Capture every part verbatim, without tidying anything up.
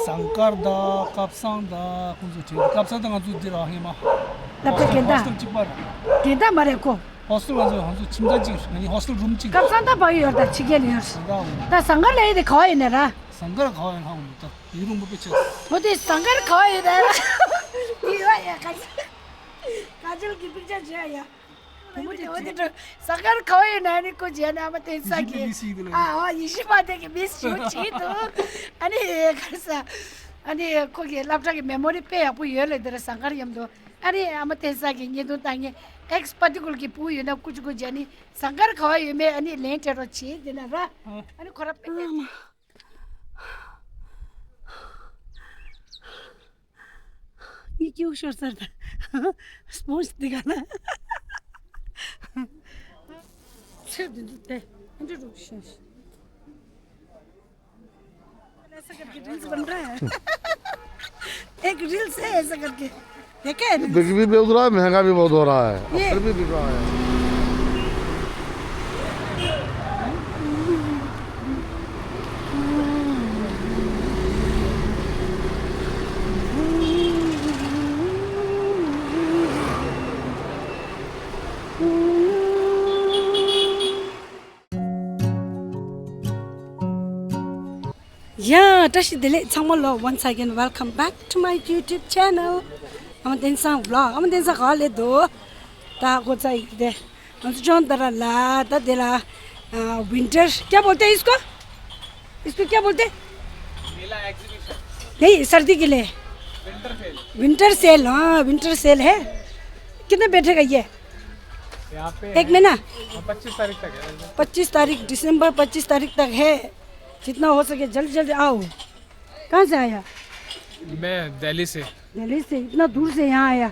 ཟངས་དཀར་དང་སྐལ་བཟང་དང་ཁོང་ཚོ་བྲིས། སྐལ་བཟང་དང་ང་ཚོ་འདི་ར་ཧེ་མ། སློབ་གྲྭ་རྒན་ཧོ་སི་ཊེལ་གཅིག་པ་ར། རྒན་བདག་མ་རེད་ཁོ། ཧོ་སི་ཊེལ་ང་ཚོ་ང་ཚོ་ཁྱིམ་ཚང་གཅིག་རེད། ང་གཉིས་ཧོ་སི་ཊེལ་རུམ་གཅིག་སྐལ་བཟང་ད་བག་ཡོད་ད་ཕྱི་རྒྱལ་ཡོད། ཟངས་དཀར་ད་ཟངས་དཀར་ལ་ཡི་དེ་ག་བ་ཡིན་ན་ར། ཟངས་དཀར་ག་བ་ཡིན་ཧ་གོ་མི་ད་ཡུན་རིང་པོ་དཔེ་ཆ། ཨོ་དེ་ཟངས་དཀར་ག་བ་ཡོད་ད་ར། ཡི་བ་ཡ་ག་ཚ་ག་ཚལ་གི་པིག་ཅར་བྱས་ཡ། བུ་མོ་དེ་འོ་དེ་འགྲོ་ཟངས་དཀར་ག་བ་ཡོད་ན་ནི་ཁོ་བྱས་ན་ཨ་མ་དེ་ས་གི། ཨ་ཨ་ཡེ་ཤེས་པ་དེ་གི་མིས་ཞུ་བྱེད་དུ། ཨ་ནི་ག་རེ་ཟ། ཨ་ནི་ཁོ་གི་སློབ་གྲྭ་གི་མེ་མོ་རི་དཔེ་ཡག་པོ་ཡོད་ལེ་དེ་ར་ཟངས་དཀར་མཉམ་དུ། ཨ་ནི་ཨ་མ་ཏེ་ས་གི་བརྙན་ཐུང་བཏང་ངེ་ཨེག་སི་པ་ཏི་ཀུལ་གི་ཕྲུ་གུ་ཡོད་ན་ཀུ་ཅི་ཀུ་ཅི་ཨ་ནི་ཟངས་དཀར་ག་བ་ཡོད་མེད་ཨ་ནི་ལན་སྤྲད་རོགས་བྱེད་དེ་ན་ར། ཨ་ནི་ཁོ་ར་དཔེ་ཡག་ངའི་སྐྱིད་ཤོར་ཚར་ད། སྤོན་ཇི་འདི་ག་ན། ཚེ་འདི་འདི་དེ་འདི་རུ་ཤོར། ऐसा करके रील्स बन रहा है। एक रील्स है ऐसा करके, देखे है? बिक भी बहुत रहा है, महंगा भी बहुत हो रहा है, ये फिर भी बिक रहा है। ཡ། བཀྲ་ཤིས་བདེ་ལེགས་ཚང་མ་ལོ། Once again, welcome back to my YouTube channel. ཨ་མ་བསྟན་བཟང་བི་ལོག་ཨ་མ་བསྟན་བཟང་ག་ལེ་འདུག་ད་གོ་ཚ་ཡིག་དེ། ང་ཚོ་ཅོང་ཏ་ར་ལ་ད་དེ་ལ་ཨ་विंटर क्या बोलते हैं इसको? इसको क्या बोलते हैं? मेला एग्जीबिशन। नहीं, सर्दी के लिए। Winter sale. Winter sale. हाँ, विंटर सेल है। कितने बैठेगा ये? यहाँ पे एक है। महीना? हाँ, पच्चीस तारीख तक है। पच्चीस तारीख, दिसंबर पच्चीस तारीख तक है। जितना हो सके जल्दी जल्दी आओ। कहाँ से आया? मैं दिल्ली से। दिल्ली से? इतना दूर से यहाँ आया।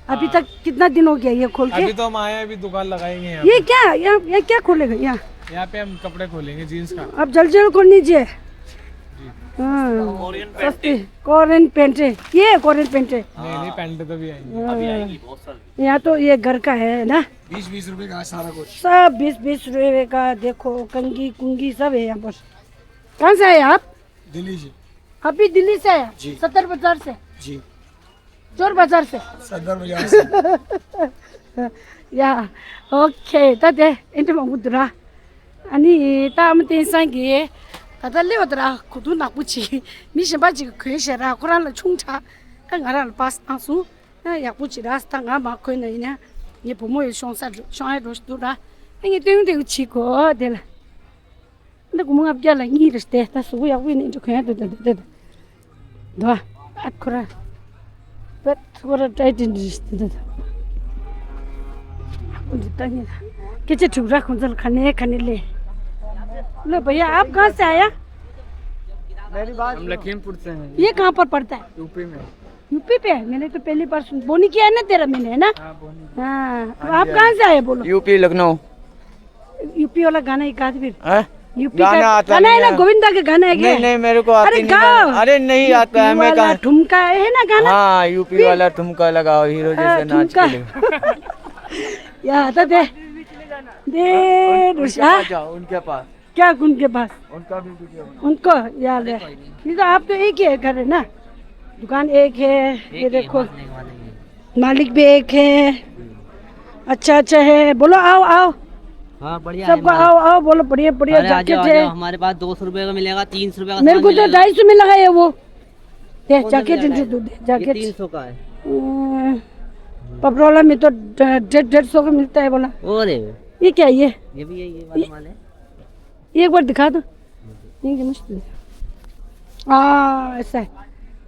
अभी हाँ। तक कितना दिन हो गया ये खोल के? अभी तो हम आए हैं, अभी दुकान लगाएंगे यहाँ ये पे। क्या, यहाँ, यहाँ क्या खोलेगा यहाँ? यहाँ पे हम कपड़े खोलेंगे जींस का। आप जल्दी जल्दी खोल लीजिए। जी। हाँ। Korean pant. सस्ती कोरियन पैंट है। ये कोरियन पैंट है। नहीं, नहीं, पैंट तो भी आएंगे। हाँ। अभी आएंगी, बहुत सारी। यहाँ तो ये घर का है ना? बीस बीस रुपए का है सारा कुछ। सब बीस बीस रुपए का। देखो, कंघी कुंघी सब है यहाँ पर। कहाँ से आए आप? दिल्ली से। आप भी दिल्ली से आए? जी। सदर बाजार से? जी। चोर बाजार से? सदर बाजार से। या, ओके, ད་དེ་ཨེ་འདྲ་མང་པོ་འདུག་ར། ཨ་ནི་ད་ཨ་མ་བསྟན་བཟང་གིས་ད་ལྟ་སླེབས་པ་འདུག་ར། གོས་ཐུང་ནག་པོ་ཅིག་མི་གཞན་པ་ཅིག་གིས་གོན་བཞག་ར། ཁོ་རང་ལ་ཆུང་དྲགས། ད་ང་རང་ལ་པཱས་བཏང་སོང་། ད་ཡག་པོ་ཅིག་ར། ད་ང་མར་གོན་ན་ཡིན་ན་ངའི་བུ་མོ་ཡིས་ཤོང་ས་འགྲོ་ཤོང་ཡ་འགྲོ་ཞིག་འདུག་ར། ད་ངས་སྟོན་སྟོན་བྱེད་དགོས་དེ་ལ། འདི་སྒོར་མོ་ལྔ་བརྒྱ་ལ་གཉིས་རེད་དེ། ད་གཟུགས་པོ་ཡག་པོ་ཡིན་ན་འདི་གོན་ཡ་འདུག་ད་འདི་འདི་འདི། འདི་ཨ་ཁོ་ར། པད་ཁོ་ར་ཏའི་ཏི་འདི་འདི་འདི། ཁོ་འདི་ལྟ་ཉིད། སྐད་ཆ་དྲིས་ར་ཁོང་ཚོ་ལ། ག་ནས་ག་ནས་སླེབས། लो भैया, आप कहाँ से आया? मेरी बात हम लखीमपुर से हैं। ये कहाँ पर पड़ता है? यूपी में। यूपी पे है? मैंने तो पहली बार सुन, बोनी किया है ना तेरा मैंने, है ना? हाँ, बोनी। हाँ, तो हाँ आप जी, कहाँ हाँ। से आए बोलो? यूपी लखनऊ। यूपी वाला गाना एक आध फिर। हैं? यूपी गाना का आता गाना नहीं है ना, है। गोविंदा के गाना है क्या? नहीं, नहीं, मेरे को आते अरे नहीं गाओ। गाना। अरे नहीं आता है, यूपी मैं वाला कहाँ ठुमका है ना गाना? हाँ, यूपी फिर? वाला ठुमका लगाओ, हीरो हाँ, जैसे नाच ठुमका। के लिए। या, आता दे। दे, उनके रुषा। पास जाओ, उनके पास। क्या उनके पास? उनका भी वीडियो बना। उनको याद है। ये तो आप तो एक ही है घर है ना, दुकान एक है। ये देखो, मालिक भी एक है। अच्छा अच्छा है, बोलो आओ आओ। हाँ, बढ़िया है सबको मालिक। आओ आओ बोलो, बढ़िया बढ़िया अरे, आ जाओ, जैकेट आ है। जाओ, हमारे पास दो सौ रुपये का मिलेगा, तीन सौ रुपये का मेरे सामान को तो मिलेगा। ढाई सौ में लगा है वो। दे कौन सा जैकेट मिलेगा? दे दो, दे ये जैकेट। तीन सौ का है। हम्म, पपरोला में तो ड-, डेढ़ डेढ़ सौ का मिलता है बोला। और है? ये क्या है ये? ये भी है, ये वाला ये माल है। एक बार दिखा दो। ये क्या मुश्किल है। हाँ, ऐसा है।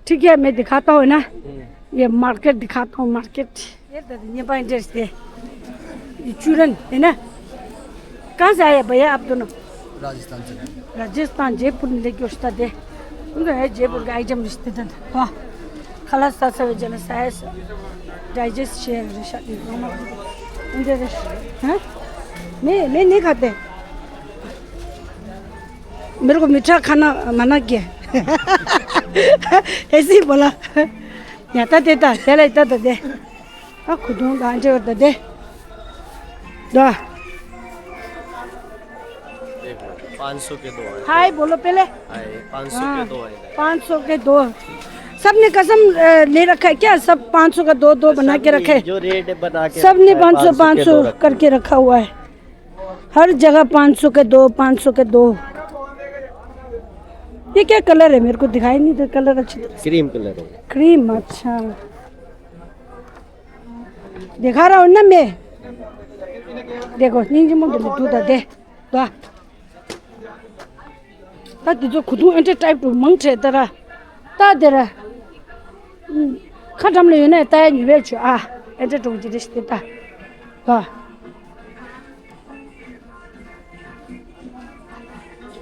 ठीक है, मैं दिखाता हूँ ना। हम्म। ये मार्केट दिखाता हूँ, मार्केट। ये तो ये पाइन ड्रेस है। ये चूरन है ना? कहाँ से आए भैया आप दोनों? राजस्थान से। राजस्थान, जयपुर में लेके उस्ता दे। उनका है जयपुर का आइटम रिश्ते दे। वाह। खलास सा सब जन साइज। Digest share Risha. उनके रिश-, हाँ? मैं, मैं नहीं खाते। मेरे को मीठा खाना मना किया। ऐसे ही बोला। या ता देता, चला इतना तो दे। ཨ་ཁུ་དུང་དང་འབྲེལ་བ་ད་དེ། ད། पाँच सौ के दो है। हाय बोलो पहले। हाय, पाँच सौ के हाँ, दो है। पाँच सौ के दो। सबने कसम, अ, ले रखा है क्या? सब पाँच सौ का दो दो बना के सबने रखे। जो रेट है, बना के सबने रखा है, पाँच सौ, पाँच सौ के दो पाँच सौ रखा है। करके रखा हुआ है। हर जगह पाँच सौ के दो, पाँच सौ के दो। ये क्या कलर है? मेरे को दिखाई नहीं दे कलर अच्छी तरह से। क्रीम कलर है। क्रीम, अच्छा। दिखा रहा हूँ ना मैं। देखो, निंजी मुंडे में दूध दे। ད། ད་འདི་ཚོ་གོས་ཐུང་ཨེ་འདྲ་ཊའིབ་དུ་མང་དྲགས་ད་ར། ད་དེ་ར། ཁ་འགྲམ་ལ་ཡོད་ན་ད་ཡ་ཉུལ་བས་བྱོས་ཨ། ཨེ་འདྲ་འགྲོ་གི་རེད་ཤི་ད། ད།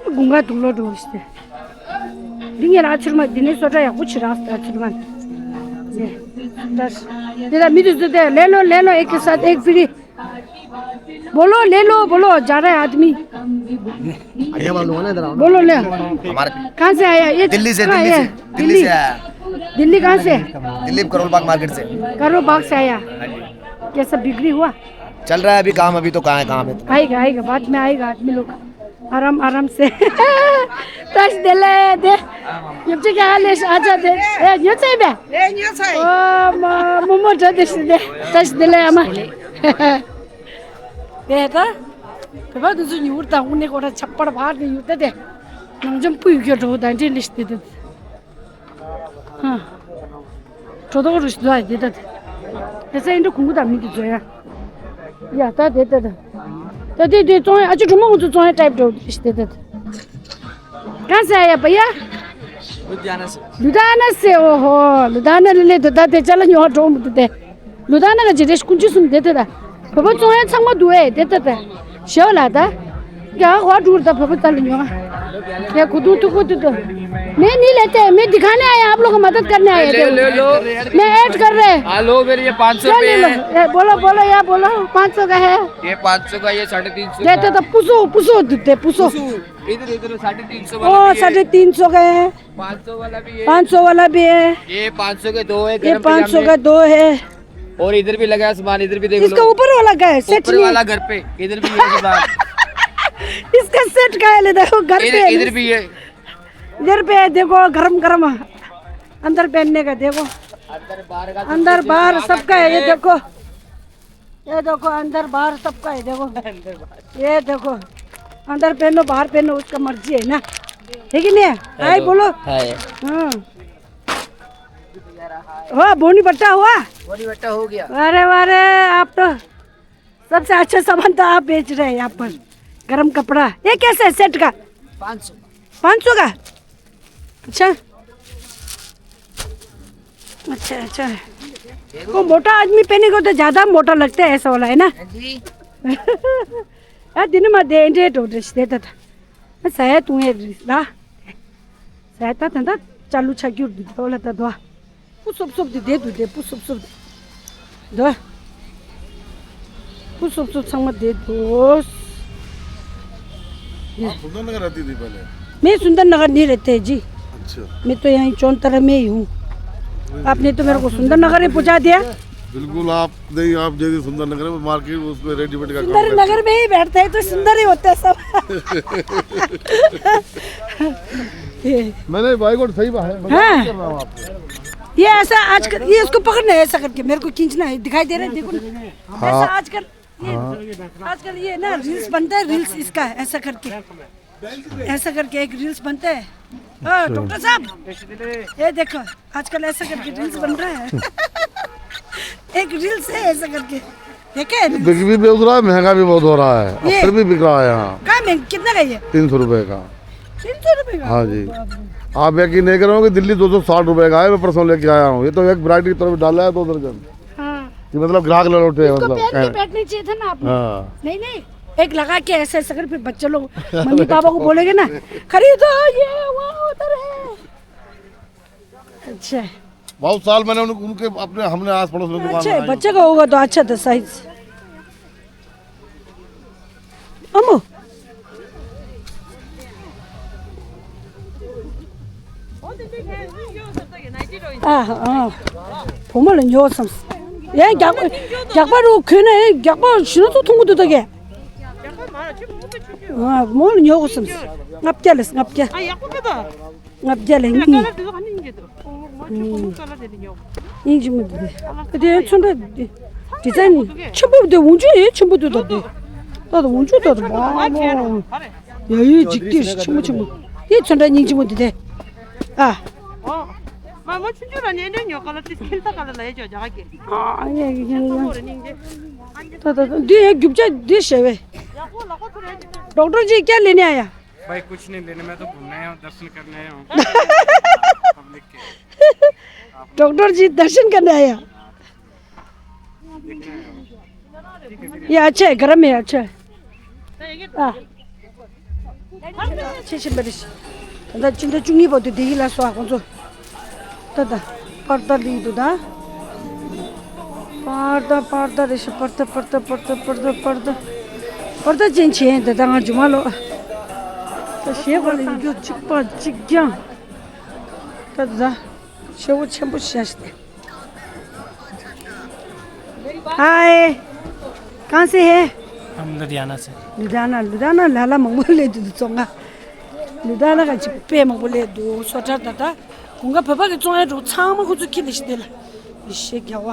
དགུན་ཁ་དུག་ལོག་འགྲོ་གི་ཤི་ད། འདི་ངས་ར་ཚུར་མ་འདི་ནས་སོ་ཊ་ཡག་པོ་བྱེད་རང་ད་ཚུར་མ། དེ་ད་མི་དུ་ཚོ་དེ་ले लो, ले लो, एक के साथ एक फ्री। बोलो, ले लो, बोलो, जा रहा है आदमी। आइए, हम लोग ना इधर आओ ना। बोलो, ले। हमारे कहाँ से आया? ये दिल्ली से, कहाँ दिल्ली है? से, दिल्ली दिल्ली। से आया। दिल्ली कहाँ से? दिल्ली करोल बाग मार्केट से। करोल बाग से आया। हाँ जी। कैसा बिक्री हुआ? चल रहा है अभी काम, अभी तो कहाँ है काम है। आएगा, आएगा, बाद में आएगा आदमी लोग। आराम, आराम से। तश दिले दे। ये क्या हाल है? आजा दे। ए, यो चाहिँ बे। ए, यो चाहिँ। ओ, म-, मोमो ज दे दे। तश दिले आमा। དེ་ད། བོད་པ་དེ་ཚོ་ཉུ་གུར་དང་དབུ་ནས་ཁོ་ར་ཆག་པར་བར་དེ་ཡུར་ད་དེ། ནང་འཇམ་སྤུ་ཡུ་གེ་འགྲོ་ད་འདྲེ་ལིཤ་དེ་དེ། ཧ། གྲོ་ཏོག་རུ་ཞིག་འདུག་ཨ་དེ་ད་དེ། དེ་ཚེ་ཨིན་འདྲ་གུང་གུ་དང་མི་དེ་ཚོ་ཡ། ཡ་ད་དེ་ད་དེ། ད་དེ་དེ་བཙོང་ཡ་ཨ་ཅོ་གྲོ་མོ་ང་ཚོ་བཙོང་ཡ་ཊའིབ་འགྲོ་ལིཤ་དེ་ད་དེ། कहाँ से आया भैया? लुधियाना से। लुधियाना से, ओहो। लुधियाना ले ले तो दाते चला न्यो ड्रोम तो दे। लुधियाना का जिरेश कुंची सुन देते दा। बाबा चोया छंग मा दुए देते दा। शेव ला दा। क्या हुआ दूर दा बाबा चल न्यो। ये कुदू तू कुदू तो। मैं नहीं लेते, मैं दिखाने आया, आप लोग को मदद करने आया। ले, ले लो। मैं ऐड कर रहे। हाँ, लो फिर ये पाँच सौ क्या रुपये ले लो? है। ए, बोलो, बोलो, या बोलो, पाँच सौ का है। ये पाँच सौ का, ये साढ़े तीन सौ का। देते तो पुसो, पुसो देते, पुसो। पुसो। इधर, इधर साढ़े तीन सौ वाला ओ, भी है। साढ़े तीन सौ का है। पाँच सौ वाला भी है। पाँच सौ वाला भी है। ये पाँच सौ के दो है, ये गरम पाँच सौ पजामे। का दो है। और इधर भी लगा है सामान, इधर भी देख लो। इसका ऊपर वाला का है, सेट ऊपर नहीं है। वाला घर पे, इधर भी है सामान। इसका सेट का है, ले देखो, घर इधर, पे है। इधर भी है। इधर पे है, देखो, गरम गरम। अंदर पहनने का, देखो। अंदर बाहर का अंदर बाहर सबका है, ये देखो। ये देखो, अंदर बाहर सबका है, देखो। अंदर बाहर। ये देखो, अंदर पहनो, बाहर पहनो, उसका मर्जी है ना, है कि नहीं? हेलो। हाय बोलो। हाय। हाँ। वाह, बोनी बट्टा हुआ? बोनी बट्टा हो गया। अरे वाह रे, आप तो सबसे अच्छा सामान तो आप बेच रहे हैं यहाँ पर। गरम कपड़ा, ये कैसे है सेट का? पाँच सौ। पाँच सौ का? अच्छा। अच्छा, अच्छा। वो मोटा आदमी पहनेगा तो ज्यादा मोटा लगता है, ऐसा वाला है ना? हाँ जी। ཨ་དེ་ནི་མ་དེ་འདྲའི་འགྲོ་འདྲ་ཞིག་དེ་ད་ད། ཟ་ཡ་བཏུང་ཡ་རེད་ལ། ཟ་ཡ་ད་ད་ད་ཅ་ལུ་ཆ་རྒྱུར་འདུག་དོ་ལ་ད་དོ། སྤུ་སོབ་སོབ་དེ་དེ་འདུག་དེ་སྤུ་སོབ་སོབ་དེ། དོ། སྤུ་སོབ་སོབ་ཚང་མ་དེ་འདུག आप सुंदर नगर रहती थी पहले? मैं सुंदर नगर नहीं रहते जी। अच्छा। मैं तो यहीं चौंतरा में ही हूँ। आपने तो मेरे को सुंदर नगर ही पहुँचा दिया। बिल्कुल, आप नहीं, आप जैसे सुंदर नगर में मार्केट, उसमें रेडीमेड का काम सुंदर करते नगर हैं। में ही बैठते हैं तो सुंदर ही होते हैं सब। ये मैंने बाइक और सही बात है, मजाक हाँ। नहीं कर रहा हूँ आपसे। ये ऐसा आजकल, ये इसको पकड़ना है ऐसा करके, मेरे को खींचना है, दिखाई दे रहा है, देखो ना। हाँ। ऐसा आजकल, ये हाँ। आजकल ये ना रील्स बनता है, रील्स इसका ऐसा करके। ऐसा करके एक रील्स बनता है। ओ, अच्छा। डॉक्टर साहब, ये देखो, आजकल ऐसा करके रील्स बन रहा है। एक रील्स है ऐसा करके, देखे है रील्स? बिक भी बहुत रहा है, महंगा भी बहुत हो रहा है, और ये फिर भी बिक रहा है यहाँ। कहाँ महंगा, कितने का ये? तीन सौ रुपए का। तीन सौ रुपए का? हाँ जी। बाप रे। आप यकीन नहीं करोगे, दिल्ली दो सौ साठ रुपए का है, मैं परसों लेके आया हूँ। ये तो एक वैरायटी की तरफ डाला है, दो दर्जन। हाँ। कि मतलब ग्राहक लौटे हैं, इसको मतलब, पहन के हैं। बैठनी चाहिए था ना आपने। हाँ। नहीं, नहीं, एक लगा के ऐसे ऐसे कर, फिर बच्चे लोग मम्मी पापा को बोलेंगे ना, "खरीदो, ये वो उधर है।" अच्छा। बहुत साल मैंने उन-, उनके अपने, हमने आस पड़ोस में दुकान अच्छा, लगाई। बच्चे का होगा तो अच्छा था साइज। अम्मो। ཨ་ཨ། བུ་མོ་ལ་ཉོ་བསམ། ཡང་རྒྱགས་པ་རྒྱགས་པ་རུ་གོན་ན་ཡང་རྒྱགས་པ་གཞོན་ཚོ་མཐོང་གི་འདུག་ད་གས། རྒྱགས་པ་མར་ ཨ། མོ་ལ་ཉོ་དགོས་བསམ། ལྔ་བརྒྱ་ལས། ལྔ་བརྒྱ། ཨ། ཡག་པོ་མེད་ད། ལྔ་བརྒྱ་ལས། ཡ། ཀ་གཉིས། ལར་དེ་ཚོ་ག་ནས་ཡིན་གྱི་འདུག་ཨོ། མ་ཆུ་ཁོ་མོ་ཀ་ལར་དེ་ནས་ཉོ། སྙིང་རྗེ་མོ་འདུག་དེ། དེ་ཚོན་ཁྲ་འདི་ཌི་ཛའིན་ཆེན་པོ་འདུག་འོང་ཆུ་ཡོད། ཆེན་པོ་འདུག་ད་དེ། ད་དུང་འོང་ཆུ་ད་དུང་ཨ་མོ། ཡ་ཡོད་ཅིག་དེ་ཆེན་པོ་ཆེན་པོ། དེ་ཚོན་ཁྲ་སྙིང་རྗེ་མོ་འདུག་དེ། ཨ། ཨོ། མ་མོ་ཆུང་ཆུང་ར་ནས་འདྲ་ཉོ། ཀ་ལར་དེ་ཁྱེད་ཚ་ཀ་ལར་ལ་ཡ་ཅོ་རྒྱ་ག་གི། ཨ་ཡ་ཡ་ཡ། ད་ད་ད་འདི་ཡ་རྒྱུ་ཆ་འདི་ཞེ་བས། ཡག་པོ་ལག་པ་ཐུག་རེད། डॉक्टर जी, क्या लेने आया? भाई, कुछ नहीं लेने, मैं तो घूमने आया हूँ, दर्शन करने आया हूँ। पब्लिक के। डॉक्टर जी, दर्शन करने आया। ये अच्छा है, गरम है, अच्छा है। हाँ। ཆེ་ཆེ་འབད་རེ། ད་ལྟ་སྤྱི་ཟླ་བཅུ་གཉིས་བར་དུ་དེ་ཡིན་ལ་སོགས་ཁོང་ཚོ། ད་ད། པར་ད་ལི་འདུག་ད། པར་ད་པར་ད་རེ་ཞིག་པར་ད་པར་ད་པར་ད་པར་ད་པར་ད། པར་ད་ཅན་ཆེན་ད་ད་ང་ཇུ་མ་ལོ། ད་ཞེས་པ་ལ་ཡིན་རྒྱུ་གཅིག་པ་གཅིག་རྐྱང་། ད་ད། ཞེ་པོ་ཆེན་པོ་ཞེ་ཞིག་སྟེ། हाय। कहाँ से है? हम लुधियाना से। लुधियाना, लुधियाना ལ་ལ་མང་པོ་སླེབས་འདུག་ཚོང་ཁང་། ལུ་དཱ་ན་ག་ཅིག་དཔེ་མང་པོ་སླེབས་འདུག་སོ་ཊར་ད་ལྟ། གོང་ཁ་བོད་པ་གི་བཙོང་ཡ་འགྲོ་ཚང་མ་ཁོ་ཚོ་ཁྱི་ལས་ཤི་དེ་ལ། ཡེ་ཤེས་རྒྱལ་བ།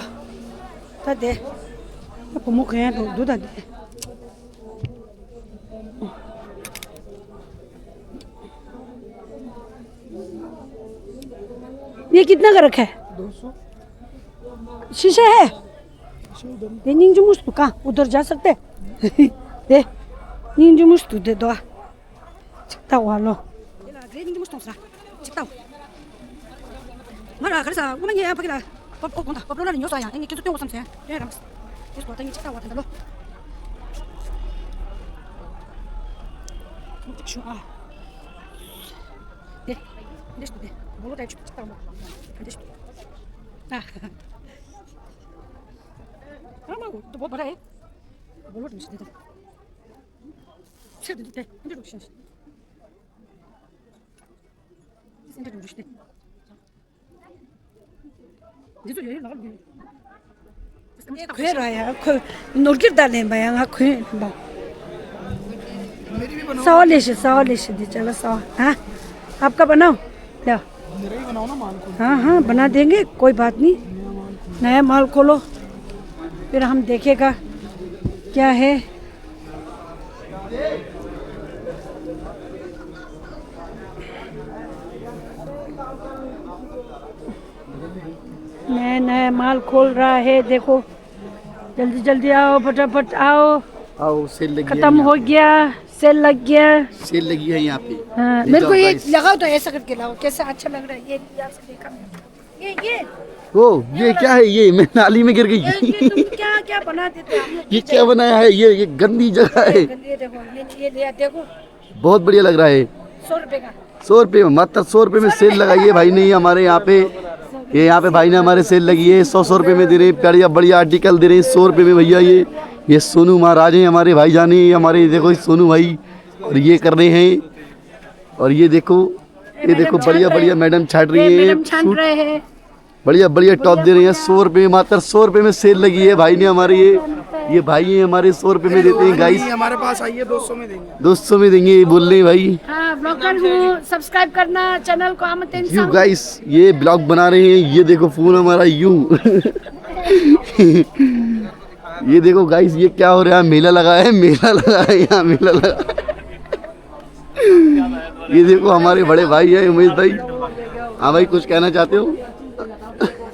ད་དེ། ད་བུ་མོ་གོན་ཡ་འགྲོ་འདུག་ད་དེ། ये कितना का रखा है? दो सौ। शीशा है? ये निंजमुस तो कहाँ? उधर जा सकते हैं? दे। निंजमुस तो दे दो। चिकता वालो। चिकता। मारा खरसा, वो मैं ये पकड़ा। पप, ओ, कौन था? पप लोला ने न्योसा या, एंगे किंतु त्यो समसे। ये रमस। इसको तंगी चिकता वाता लो। शो आ। दे। दे, दे। बोलो टाइप चिकता वाता। दे। आ। हाँ, माँ, तो बहुत बड़ा है। बोलो टाइप दे दे। छे दे दे। इंट्रोडक्शन। इंट्रोडक्शन। འདི་ཚོ་ཡོད་ཡོད་ལག་འདི། ཁོས་ར་ཡ་ཁོས་ནོར་གྱིར་ད་ལེན་པ་ཡ་ང་ཁོས་ལེན་པ། सवा ले से, सवा ले से दे चला सवा। हाँ, आपका बनाओ। लो। मेरा ही बनाओ ना माल को। हाँ हाँ, बना देंगे, कोई बात नहीं। नया माल खोलो, फिर हम देखेगा क्या है। नया नया माल खोल रहा है, देखो। जल्दी जल्दी आओ, फटाफट आओ। आओ, सेल लगी है खत्म यहाँ हो पे। गया। सेल लग गया। सेल लगी है यहाँ पे। हाँ, ले मेरे जाओ को ये गाइस। लगाओ तो, ऐसा करके लाओ, कैसा अच्छा लग रहा है ये, यहाँ से देखा मैंने। ये, ये। ओ, ये क्या है? ये मैं नाली में गिर गई। ये, ये तुम क्या, क्या बना देते हो आप लोग? ये क्या बनाया है? ये, ये गंदी जगह है। ये देखो, ये, ये लिया, देखो। बहुत बढ़िया लग रहा है। सौ रुपए का। सौ रुपए में, मात्र सौ रुपए में सेल लगाई है भाई ने ये हमारे यहाँ पे। ये यहाँ पे भाई ने हमारे सेल लगी है, सौ सौ रुपए में दे रहे हैं, बढ़िया बढ़िया आर्टिकल दे रहे हैं सौ रुपए में भैया। ये ये सोनू महाराज हैं हमारे भाईजान, ये हमारे, देखो ये सोनू भाई, और ये कर रहे हैं। और ये देखो, ये देखो, बढ़िया बढ़िया मैडम छाट रही है। मैडम छाट रहे हैं। बढ़िया बढ़िया टॉप दे रही है, सौ रुपये में, मात्र सौ रुपये में सेल लगी है भाई ने हमारे। ये ये भाई हैं हमारे, सौ रुपये में देते हैं गाइस। हमारे पास आइए, दो सौ में देंगे। दो सौ में देंगे, ये बोल रहे हैं भाई। हाँ, ब्लॉगर हूँ, सब्सक्राइब करना चैनल को। आमंत्रण यू गाइस, ये ब्लॉग बना रहे हैं। ये देखो फोन हमारा यू। ये देखो गाइस, ये क्या हो रहा है? मेला लगा है, मेला लगा है, यहाँ मेला लगा। ये देखो हमारे बड़े भाई हैं उमेश भाई। हाँ भाई, कुछ कहना चाहते हो?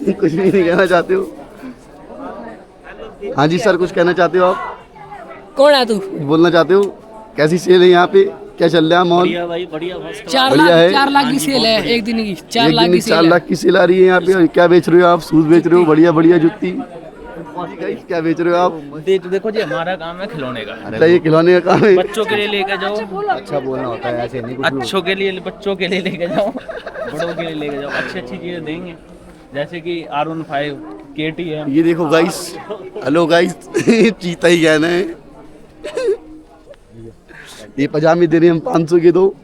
कुछ भी नहीं कहना चाहते हो? हाँ जी सर, कुछ कहना चाहते हो आप? कौन है तू? कुछ बोलना चाहते हो? कैसी सेल है यहाँ पे? क्या चल रहा है माहौल? बढ़िया भाई, बढ़िया, first class। चार लाख, बढ़िया है। चार लाख की सेल है एक दिन की। चार लाख की सेल है। चार लाख की सेल आ रही है यहाँ पे। और क्या बेच रहे हो आप? शूज बेच रहे हो, बढ़िया बढ़िया जूती। क्या बेच रहे हो आप? दे-, देखो जी, हमारा काम है खिलौने का। अच्छा, ये खिलौने का काम है। बच्चों के लिए लेके जाओ। अच्छा बोलना होता है, ऐसे नहीं कुछ भी। अच्छों के लिए, बच्चों के लिए लेके जाओ, बड़ों के लिए लेके जाओ, अच्छी अच्छी चीजें देंगे, जैसे कि आर वन फ़ाइव, के टी एम। ये देखो गाइस, हेलो गाइस, चीता ही कहना है। ये पजामे दे रहे हैं हम पाँच सौ के दो,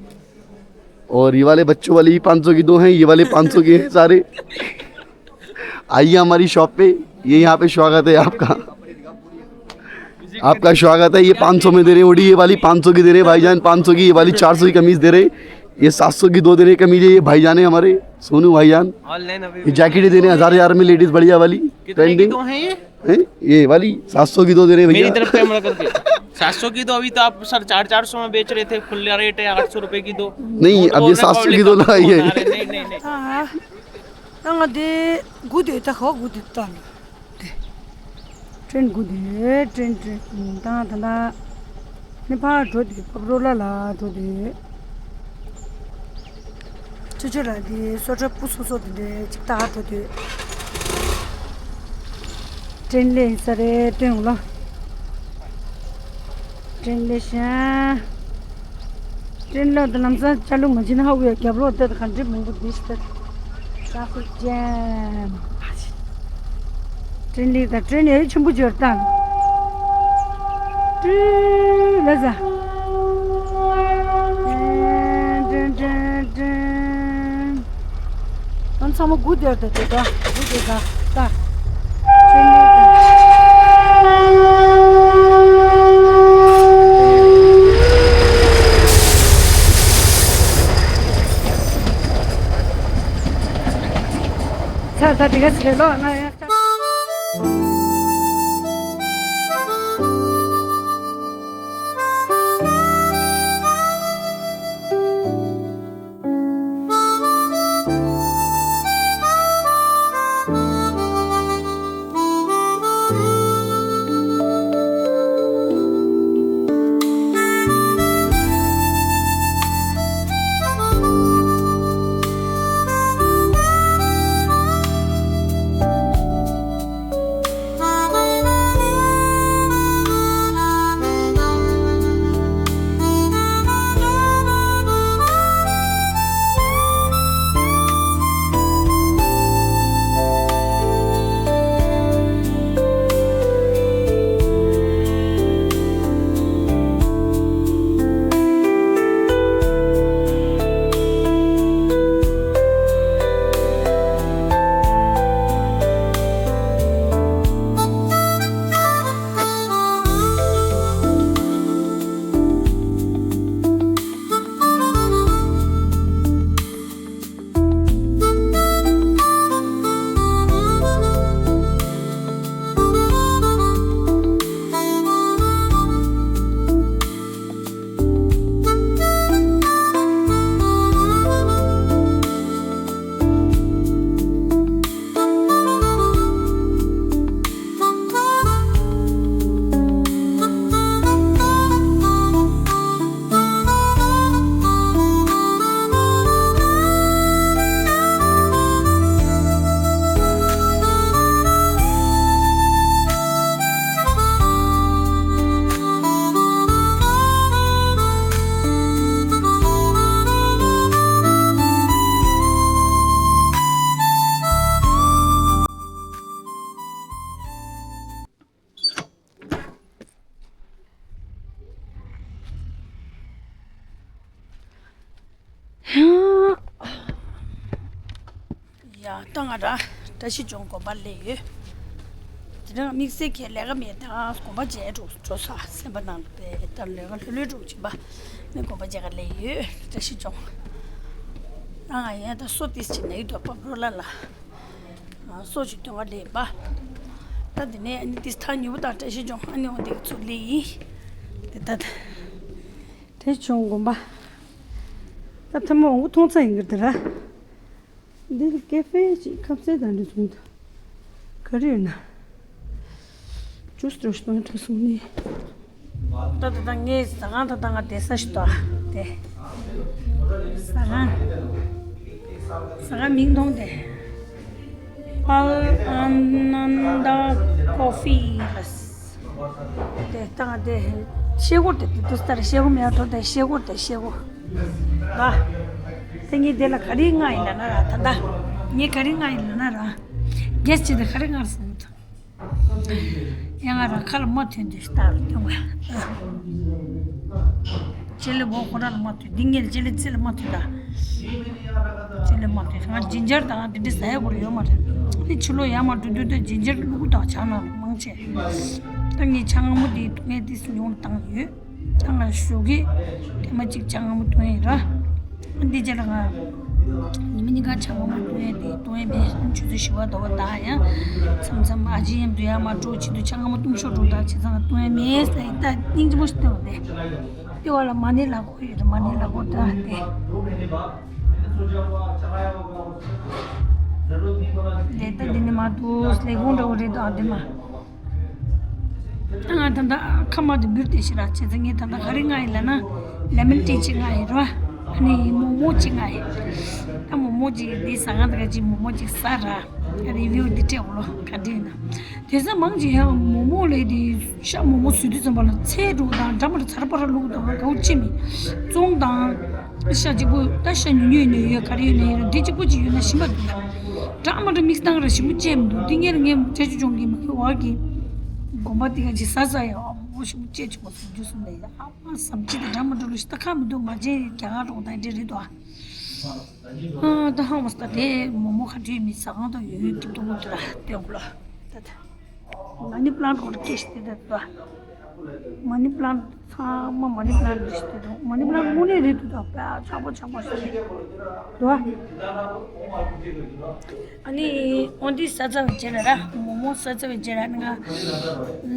और ये वाले बच्चों वाले भी पाँच सौ के दो हैं, ये वाले पाँच सौ के हैं सारे। आइए हमारी शॉप पे, ये यहाँ पे स्वागत है आपका। आपका स्वागत है। ये पाँच सौ में दे रहे हैं, ओडी ये वाली पाँच सौ की दे रहे हैं भाईजान, पाँच सौ की, ये वाली चार सौ की कमीज दे रहे हैं, ये सात सौ की दो दे रहे हैं कमीज, ये भाईजान है हमारे, सोनू भाईजान। ऑनलाइन अभी ये जैकेट दे रहे हैं हज़ार हज़ार में, लेडीज बढ़िया वाली, कितने की ट्रेंडिंग। दो हैं ये? हैं? ये वाली सात सौ की दो दे रहे हैं मेरी भैया। तरफ से हमला करके। सात सौ की दो, अभी तो आप सर चार चार सौ में बेच रहे थे, खुला रेट है आठ सौ रुपए की दो। नहीं, अब ये सात सौ की दो लाई है। अरे, नहीं, नहीं, नहीं। हाँ। ང་འདི་སྒུག་བསྡད། ད་ག་སྒུག་བསྡད། ད་ལ་དེ་ཀྲེན་སྒུག་བསྡད། ཀྲེན་ཀྲེན། ད་ད་ད་ནི་ཕར་འགྲོ་དུས་ཕབ་རོ་ལ་ལ་འགྲོ་དུས། ཅོ་ཅོ་ལ་དེ་སོ་ཁྲ་སྤུ་སོ་སོ་དེ་འདྲ་ཅིག་ད་འགྲོ་དུས། ཀྲེན་ལས་ས་རེ་སྟོན་ལ། ཀྲེན་ལས་ཤ། ཀྲེན་ལ་དུ་ལམ་སང་ཅ་ལུ་མ་བྱིན་ཧ་གུ་ཡ་རྒྱབ་ལོག་ལྟ་དུ་ག་འདྲི་མང་པོ་འདི་ཤི་ད། ཊ་ཧྥིག་ཇམ། ཀྲེན་ལི་དང་ཀྲེན་ཡ་ཆེན་པོ་འབྱོར་དང་། ཀྲུ་ལ་ཟ། ཀྲེན་ཀྲེན་ཀྲེན། ཨ་ཚང་མ་སྒུག་བསྡད་དེ་དེ་ག་སྒུག་དེ་ག་ད། ཚར་ད་དེ་ག་ཟེར་ལོ་ང་ཡང་། ཡ། ད་ང་ར་བཀྲ་ཤིས་ལྗོངས་དགོན་པར་སླེབས་ཡོད། དེ་རིང་དམིགས་བསལ་གྱི་ལས་ཀ་མེད། ད་དགོན་པ་མཇལ་འགྲོ་འགྲོ་ས་སེམས་པ་ནང་ལ་དཔེ་ད་ལས་ཀ་ལྷོད་ལྷོད་འགྲོ་བྱེད་པ་ནི་དགོན་པ་མཇལ་ག་སླེབས་ཡོད། བཀྲ་ཤིས་ལྗོངས། ད་ང་ཡང་ད་སོ་ཏིས་ཅི་ནས་ཡོད་དོ་པ་པོ་ལ་ལ། སོ་ཅིག་སྟོན་ག་ལེན་པ། ད་དེ་ནས་ཨ་ནི་ཏིས་ཐ་ཉུ་བོ་དང་བཀྲ་ཤིས་ལྗོངས་ཨ་ནི་འོ་དེ་ཚུར་ལེན་ཡིན། དེ་ད་བཀྲ་ཤིས་ལྗོངས་དགོན་པ། ད་ཐ་མ་འོང་གི་མཐོང་ཚ་ཡིན་གི་དེ་ར། འདི་ལ་ཀེ་ཧྥེ་ཅིག་ཁ་ཟས་དང་འདྲ་བྱུང་འདུག་ག་རེ་ཡོད་ན། ཇུས་འདྲ་ཞིག་གཏོང་ཐུབ་སོང་ནི། ད་ད་ད་ངའི་ཟ་ཁང་ད་ད་ང་བསྡད་ས་ཞིག་ཏོ། དེ། ཟ་ཁང་། ཟ་ཁང་མིང་མཐོང་དེ། ཕལ་ཨ་ནན་ད་ཀོ་ཧྥི་ལ། དེ་ད་ང་དེ་ཤེལ་སྒོ་དེ་དེ་དུས་ལྟར་ཤེལ་སྒོ་མེད་པ་དོ། དེ་ཤེལ་སྒོ་དེ་ཤེལ་སྒོ། ད། དེ་ངས་དེ་ལ་ག་རེ་མངགས་ཡིན་ལབ་ན་ར། ད་ད། ངས་ག་རེ་མངགས་ཡིན་ལབ་ན་ར། རྒྱལ་སྤྱི་དེ་ག་རེ་མངགས་སོང་ད། ཡང་ང་རང་ཁ་ལ་མ་ཐོན་དུས་ལྟ་རུ་སྟོན་པ། ལྕེ་ལེ་བོ་ཁོ་རང་ལ་མ་ཐོན། འདི་ངས་ལྕེ་ལེ་ཚེ་ལ་མ་ཐོན་ད། ལྕེ་ལེ་མ་ཐོན། ང་ཇིན་ཇར་དང་འདི་འདྲ་ཟ་ཡ་གོ་ར་ཡོད་མ་རེད། འདི་ཕྱི་ལོགས་ཡར་མར་འགྲོ་དུས་དུ་ཇིན་ཇར་ལུ་གུ་དང་ཆ་ན་མང་ཆེ། ད་ངས་ཇ་མངར་མོ་དེ་འཐུང་ཡས་དེ་ཉུང་བཏང་ཡོད། ད་ང་ཞོགས་ཀས་ཐེངས་མ་གཅིག་ཇ་མངར་མོ་འཐུང་ཡས་ར། འདི་རྗེས་ལ་ང་ཉི་མ་གཉིས་ཀ་ཇ་མངར་མོ་འཐུང་ཡས་དེ་འཐུང་ཡས་མེད། ཆུ་ཚོད་བཞི་པ་ཟླ་བ་ད་ཡང་མཚམས་མཚམས་ཨ་ཅེ་མཉམ་དུ་ཡར་མར་འགྲོ་ཆེད་དུ་ཇ་མངར་མོ་འཐུང་ཤོག་འགྲོ་ད་བྱས་ཙང་འཐུང་ཡས་མེད་ཟེར་ད་སྙིང་རྗེ་མོ་ཞིག་སྟོན་པ་རེད། དེ་བ་ལ་མ་ཎི་ལག་མཁོ་ཡོད་རེད། མ་ཎི་ལག་མཁོ་ད་དེ། ལས་ད་འདི་ནི་མ་འདུག་ལས་ཁུངས་འདྲ་བོ་རེད་འདུག་ཨ་འདི་མ། ད་ང་ད་ལྟ་ཁ་མ་དུ་འབུར་དེ་ཞིག་ར་བྱས་ཙང་ངས་ད་ལྟ་ག་རེ་མངགས་ཡིན་ལབ་ན། ལེ་མོན་ཊི་ཅིག་མངགས་ཡིན་ར། ཨ་ནི་མོག་མོག་ཅིག་མངགས་ཡིན། ད་མོག་མོག་ཅིག་འདི་ཟ་ཁང་དེ་ག་ཅིག་མོག་མོག་ཅིག་ཟ་ར། རི་བིའུ་འདི་སྤྲད་འོ་ལོ་ག་འདྲ་ཡིན་ན། དེང་སང་མང་ཆེ་ཡང་མོག་མོག་ལས་དེ་ཤ་མོག་མོག་བཟོས་དུས་ཙམ་པ་ལ་ཚལ་འགྲོ་དང་འདྲ་མ་འདྲ་ཚར་པ་ར་བླུགས་དང་དགའ་བོ་ཅི་མི། བཙོང་དང་། ཤ་གཅིག་པུ་ད་ཤ་ཉུང་ཉུང་ཡོད་ན་ཡོད་ག་རེ་ཡོད་ན་ཡོད་ར་འདི་གཅིག་པུ་ཅིག་ཡོད་ན་ཞིམ་པ་འདུག་ཡ། འདྲ་མ་འདྲ་མིག་སྟངས་ར་ཞིམ་པོ་བཅས་མི་འདུག་འདི་ངེར་ངེ་ཅ་ཆུ་ཆུང་གི་མ་གི་བ་གི། དགོན་པ་འདི་ག་ཅིག་ཟ་ཟ་ཡ་མོ་ཞིམ་པོ་བཅས་ཆུ་མ་སོང་རྒྱུ་སོང་ལ་ཡ་ཨ་མ་ཟམ་ཅི་དང་འདྲ་མ་འདྲ་ལུ་ཤི་ད་ཁ་མི་འདུག་ང་ཅན་རྒྱ་གར་རོང་དང་འདྲ་རེད་དོ། ཨ་ད་ཧང་མ་སྟ་དེ་མོག་མོག་ག་འདྲ་མི་ཟ་ཁང་དང་ཡོད་ཡོད་ཀྱི་འདུག་མོ་དེ་ར་དེ་འོ་ལ་ད་ད། མ་ཎི་པ་ལན་ཊི་སྐོར་སྐད་ཆ་དེ་ལྟ་དུས། མ་ཎི་པ་ལན་ཊི་ཚང་མ་མ་ཎི་པ་ལན་ཊི་རེད་ཤི་དེ་དང་མ་ཎི་པ་ལན་ཊི་དངོས་གནས་རེད་འདུག་ད་དཔེ་ཆགས་པོ་ཆགས་པོ་ཞིག་རེད་དོ། ཨ་ནི་འོ་འདི་ཟ་ཚར་བའི་རྗེས་ལ་ར་མོག་མོག་ཟ་ཚར་བའི་རྗེས་ལ་ནི་ང་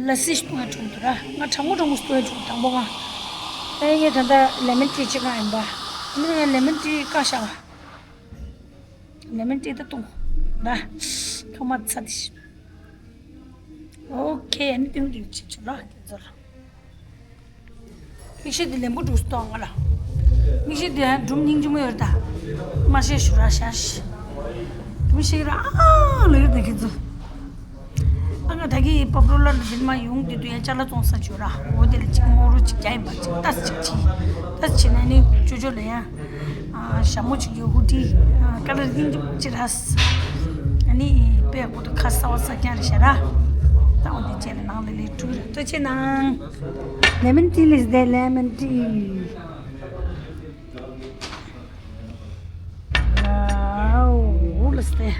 ལ་སི་ཞིག་བཏུང་ཡ་འགྲོ་གི་འདུག་ར། ང་གྲང་མོ་གྲང་མོ་ཞིག་བཏུང་ཡ་འགྲོ་གི་དང་པོ་ང་། ཨེ་ངས་ད་ལྟ་ལེ་མོན་ཊི་ཅིག་ང་ཡིན་པ། ཨ་ནི་ང་ལེ་མོན་ཊི་བཀག་བཞག་པ། ལེ་མོན་ཊི་ད་བཏུང་། ད་ཁ་མ་ཚ་དེ་ཤི། ཨོ་ཁེ། ཨ་ནི་ཏིང་ཏིང་ཅིག་ཆུ་ལ་ཁྱེད་ཚོ་ལ། མིག་ཤེལ་འདི་ལེན་པོ་འགྲོ་སྟོང་ང་ལ། མིག་ཤེལ་འདི་ཡང་སྒྲུང་སྙིང་རྗེ་མོ་ཡོད་ད། མ་ཤེས་ཤུ་ར་ཤ་ཤི། སྒྲུང་ཤེས་ར་ཨ་ལ་ཡོད་ད་ཁྱེད་ཚོ། ཨ་ང་ད་གི་པ་པོ་ལར་འདི་མ་ཡོང་དུས་དུས་ཡང་ཅ་ལག་བཙོང་ས་བྱོས་ར། འོ་དེ་ལ་གཅིག་རྨོག་རུ་གཅིག་རྒྱ་ཡིན་པ་གཅིག་ཏ་སི་གཅིག་བྱིན། ཏ་སི་བྱིན་ན་ནི་ཅོ་ཅོ་ལ་ཡང་། ཨ་ཞྭ་མོ་གཅིག་ཡོད་ཧུ་ཏི། ཨ་ཀ་ལར་སྙིང་རྗེ་མོ་གཅིག་ར། ཨ་ནི་དཔེ་ཁོ་ཐུ་ཁ་ས་བ་ས་ཀྱང་རེད་ཤ་ར། ད་འོ་དེ་བྱས་ལ་ནང་ལ་ལས་ཀྲུ་ར་ཏོ་ཆེ་ནང་། ལེ་མོན་ཊི་ལེས་དེ་ལེ་མོན་ཊི། ཝའོ་ལེས་དེ།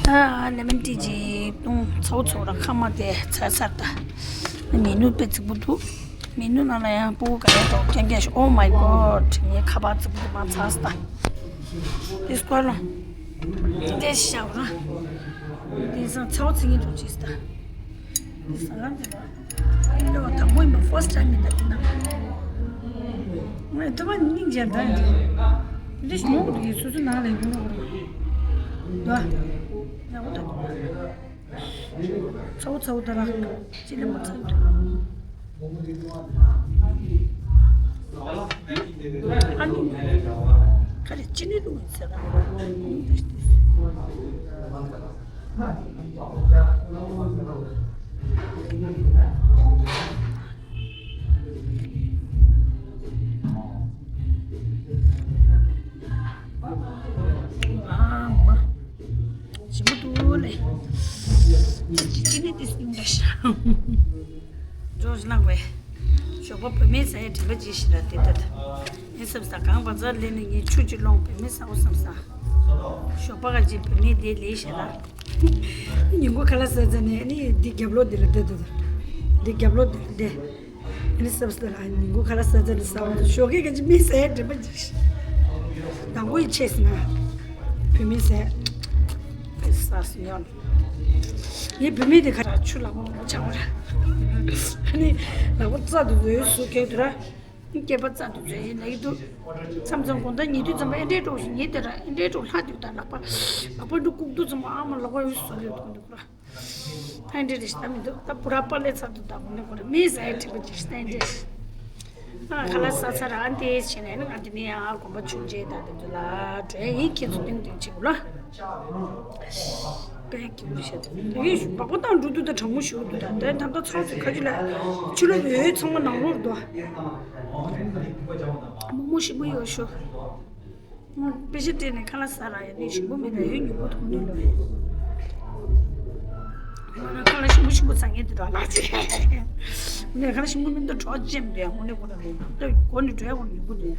ད་ལེ་མོན་ཊི་ཅིག་བཏུང་ཚའོ་ཚའོ་ར་ཁ་མ་དེ་ཚར་ཚར་ད། མི་ནུ་དཔེ་ཙིག་པོ་འདུག་མི་ནུ་ནང་ལ་ཡང་སྤུ་གུ་ག་ཡ་འགྲོ་རྐྱང་རྐྱང་ཞིག Oh my God ངའི་ཁ་པར་ཙིག་པོ་འདུག་མ་ཚར་ད། དེ་སྐོར་ལ། དེ་ཤ་བ། དེང་སང་ཚའོ་ཚིག་ངན་འགྲོ་ཅིག་ད། ཟ་ཁང་དེ་ལ། ཨ་ནི་ལོ་དང་པོ་ཡིན་པ་first time ཡིན་ད་དེ་ན། ང་ཐོག་མ་སྙིང་རྗེ་ད་ཡིན་དེ། འདི་ཞིག་ཡོང་གི་འདུག་སོ་སོ་ནང་ལ་ཡོང་གི་འདུག་ད། ཡག་པོ་ད། ཚའོ་ཚའོ་ད་ར། ཅི་ལས་མ་ཚར་འདུག་ཨ་ནི། ཁ་རེ་ཅི་ནས་འདུག་ཟེར་ད། ཨ་མ། ཞིམ་པོ་འདུག་ལེ། ཅི་ནི་ཏི་སིང་ག་ཤ། ཇོ་ཇི་ལང་བས། ཞོགས་པ་བུད་མེད་ཟ་ཡ་དྲན་པ་ཅི་ཞིག་ར་དེ་ལྟ་ད། ངས་བསམ་ས་གང་བ་ཛར་ལེན་ནས་ངས་ཆུ་ཅིག་སློང་བུད་མེད་ཟ་འོ་བསམ་ས། ཞོགས་པ་ག་ཅིག་བུད་མེད་དེ་ལས་ཤ་ར། ཉིན་གུང་ཁ་ལག་ཟ་ཙ་ནས་ནི་འདི་རྒྱབ་ལོགས་འདི་ལ་བསྡད་འདུག་འདི་རྒྱབ་ལོགས་འདི་ལ་བསྡད། ཨ་ནི་སབ་སི་ལ་ཉིན་གུང་ཁ་ལག་ཟ་ཙ་ནས་ཟ་བ་དང་ཞོགས་ཀས་ག་ཅི་མི་ཟ་ཡ་དྲན་པ་ཅིག་དང་པོ་ཡི་ཆེས་ཟིན་ན། བུད་མེད་ཟས། ཟ་སི་ཉོན། ངའི་བུད་མེད་དེ་ཁ་ཆུ་ལག་པ་མང་པོ་ཆགས་པ་ར། ཨ་ནི་ལག་པ་རྩ་དུ་འཛུལ་སུ་ཁེལ་དུ་ར། སྐེད་པ་རྩ་དུ་འཛུལ་ཡིན་ལེགས་འདུག་མཚམས་མཚམས་དགོང་དག་ཉལ་དུས་ཙམ་པ་ཨེ་འདྲའི་གྲོགས་ཤིག་ཉལ་དེ་ར་ཨེ་འདྲའི་གྲོགས་ལྷག་འདུག་ད་ལག་པ། ལག་པ་འདུག་ལྐུག་འདུག་ཙམ་པ་ཨ་མ་ལག་པ་ཡོད་སུ་ལེ་འདུག་འདུག་ར། ཨ་འདྲེ་རེ་ཞིག་ད་མི་འདུག་ད་བུ་ར་པ་ལས་ཚར་འདུག་ད་དགོང་དག་ཁོ་ར་མི་ཟ་ཡ་དྲན་པ་ཅིག་ཞིག་ད་ཨ་འདྲེ། ཨ་ཁ་ལག་ཟ་ཚར་ཨ་འདྲེ་བྱས་ནས་ནི་ང་འདི་ནས་ཨ་དགོན་པ་ཆུང་ཆེ་ད་དེ་ཚོ་ལ་འགྲོ་ཡ་ཡིན། ཁྱེད་ཚོ་ཏིང་ཏིང་བྱེད་དགོས་ལ། དཔེ་སྐྱིད་པོ་བྱས་འདུག་ཡིན་ཞུ་བག་པ་བཏང་འགྲོ་དུས་ད་གྲང་མོ་ཞུ་འདུག་ད་ད་ད་ད་ཚང་ཚོ་ཁ་ཆུ་ལ་ཆུ་ལ་འོད་ཚང་མ་ནང་ལོགས་འདུག་མོག་མོག་ཞིམ་པོ་ཡོད་ཤོ། དཔེ་ཆ་སྤྲད་ནས་ཁ་ལག་ཟ་ར་ཡ་ནི་ཞིམ་པོ་མེད་ན་ཡོད་ཉུང་པོ་མཐོང་ནི་ལོས། ཁ་ལག་ཞིམ་པོ་ཞིམ་པོ་ཟ་མཁན་དེ་འདྲ་ལགས་ཅེས། དངོས་གནས་ཁ་ལག་ཞིམ་པོ་མིན་འདུག་གྲོགས་ཅེས་མི་འདུག་དངོས་གནས་ཁོ་རང་ལས་ད་སྒོ་ནས་འགྲོ་ཡ་ཁོ་རང་ཡོང་གི་འདུག་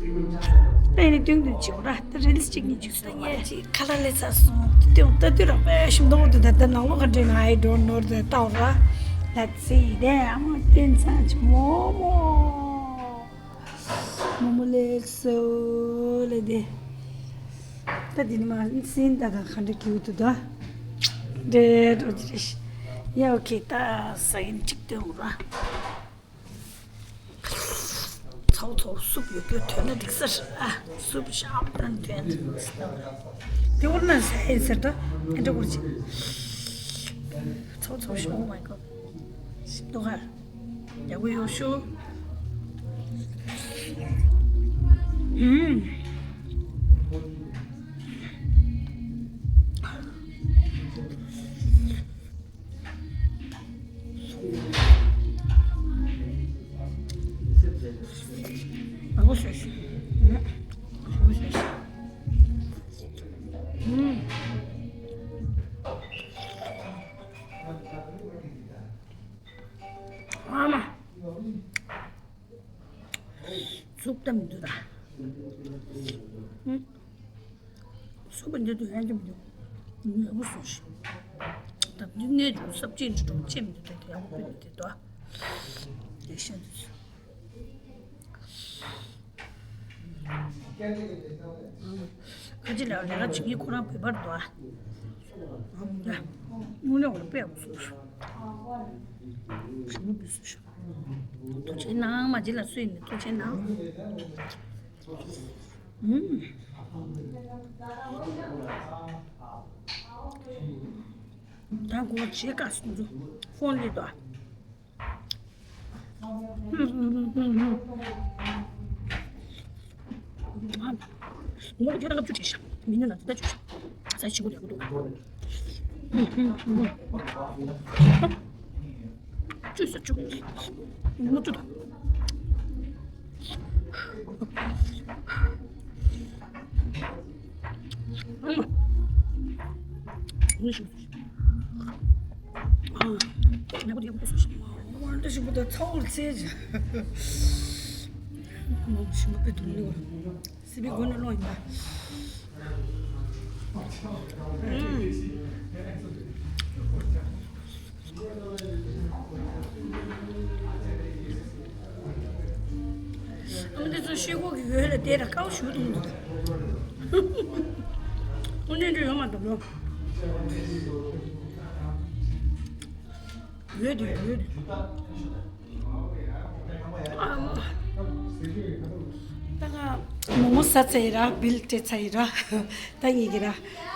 ད་ཡིན་ནའི་སྟོན་དུས་བྱེད་དགོས་ར། ད་རེ་ལིས་གཅིག་གཉིས་ཅིག་སྟོན་ཡ་ཅིག་ཁ་ལག་ལས་ཚར་སོང་། སྟོན་ལྟ་དུས་ར་དཔེ་ཞིམ་མདོག་འདུག་ད་ད་ནང་ལོགས་ག་འདྲ་ཡིན་ན། I don't know the tower ར། Let's see དེ་ཨ་མ་སྟོན་ཚར་ཅིག་མོག་མོག་མོག་མོག་ལེགས་སོ་ལེ་དེ། ད་འདི་ནི་མ་སྲིན་ད་ད་ག་འདྲ་གྱིས་འདུག་ད། འདྲེ་འགྲོ་གི་རེད། ཡ་ཨོ་ཁེ། ད་ཟ་ཡིན་གཅིག་སྟོན་འོ་ར། ཚའོ་ཚའོ་སུབ་ཡོད་རྒྱུ་དོན་ན་འགྲིག་ས་རེད་ཨ། སུབ་ཤ་སྟག་དོན་འགྲིག་ས་རེད། དེ་འོ་ན་ཟ་ཡིན་ཟེར་ད། ཨེ་འདྲ་འོར་ཅིག་ཚའོ་ཚའོ་ཤ། Oh my god ཞིམ་མདོག་ཁ། ཡག་པོ་ཡོད་ཤོག་ཧུམ། ཡག་པོ་ཤོག་ཤོག་ཧུམ། ཡག་པོ་ཤོག་ཤོག་ཧུམ། ཨ་མ། སུབ་ད་མི་འདུག་ད། ཧུམ། སུབ་འདི་དུ་ཡང་གི་མི་འདུག་ཉོས་པོ་སུ་ཞིག་ད་འདི་ནས་འདུག་སབ་ཅིག་འདི་འདུག་ཅེས་མི་འདུག་ད་དུ་ཡག་པོ་ཕུད་མི་འདུག་ད། དེ་ཤ་འདུག་ཁ་ཅིག་ལ་ལས་ཀ་བྱེད་མཁན་ཁོ་རང་བོད་པར་འདུག་ཨ། ཡ། དངོས་གནས་འོ་ན་དཔེ་ཡག་པོ་སུ་ཞིག་ཞིམ་པོ་འདུག་སུ་ཞིག་ཐུགས་རྗེ་གནང་། མ་བྱེད་ལ་སུ་ཡིན་ནས་ཐུགས་རྗེ་གནང་། ཨུམ། ད་སྒོ་ཕྱེ་དཀའ་སོང་ཚུལ་ཧྥོན་ལས་དོ། ཨུམ། ངོ་ལ་ཁྱོད་རང་ལྔ་བཅུ་བྲིས་ཤག་མི་ནུས་ན་འདི་ལྟ་བཅུ་ཤག་ས་ཡི་ཕྱི་གོ་ལས་གོ་འདུག་བཅུ་ས་བཅུ། ལྔ་བཅུ་དང་། ཨང་། ངུ་ཤི། ཨང་། ཉག་གུ་དེ་ཡག་པོ་སོ་ཤི། ཝང་ཏི་ཤི་པོ་ད་ཚ་བོར་ཚེ་ཇི། ཞིམ་པོ་དཔེ་དུ་ནི་བ། སི་པི་གོ་ནི་ལོང་ཡིན་པ། ཨ་མ་འདི་ཚོ་ཤེལ་སྒོ་གི་འོད་ལ་བསྡད་ན་དཀའ་བ་ཞུ་འདུག་འདུག་དངོས་གནས་འདྲ་ཡོད་མ་འདུག་ལོ། འོད་དེ་འོད། ད་ང་མོག་མོག་ཟ་ཚར་ཡིན་ར། བིལ་སྤྲད་ཚར་ཡིན་ར། ད་ངེད་ཀྱི་ར།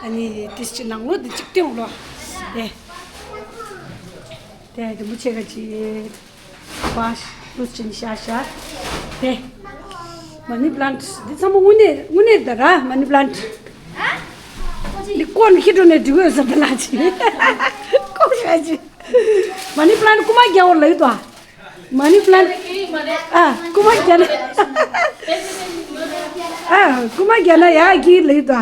ཨ་ནི་ཏིས་ཅི་ནང་ལོ་འདི་གཅིག་སྟེང་ལོ། དེ། དེ་རིན་པོ་ཆེ་ག་ཅི། བ་ལུས་ཅན་ཤ་ཤ། དེ། མ་ནི་པ་ལན་ཊི་འདི་ཚང་མ་དངོས་གནས་དངོས་གནས་ད་ར་མ་ནི་པ་ལན་ཊི། འདི་ཀོན་ཁྱི་འགྲོ་ནས་འགྲིག་གོ་ས་ད་ལ་ཅི། ཀོན་ཤ་ཅི། མ་ནི་པ་ལན་ཊི་རྐུ་མ་རྒྱག་འོར་ལ་ཡོད་དོ། མ་ནི་པ་ལན་ཊི། ཨ། རྐུ་མ་རྒྱག་ན། ཨ། རྐུ་མ་རྒྱག་ན་ཡག་གི་ལ་ཡོད་དོ།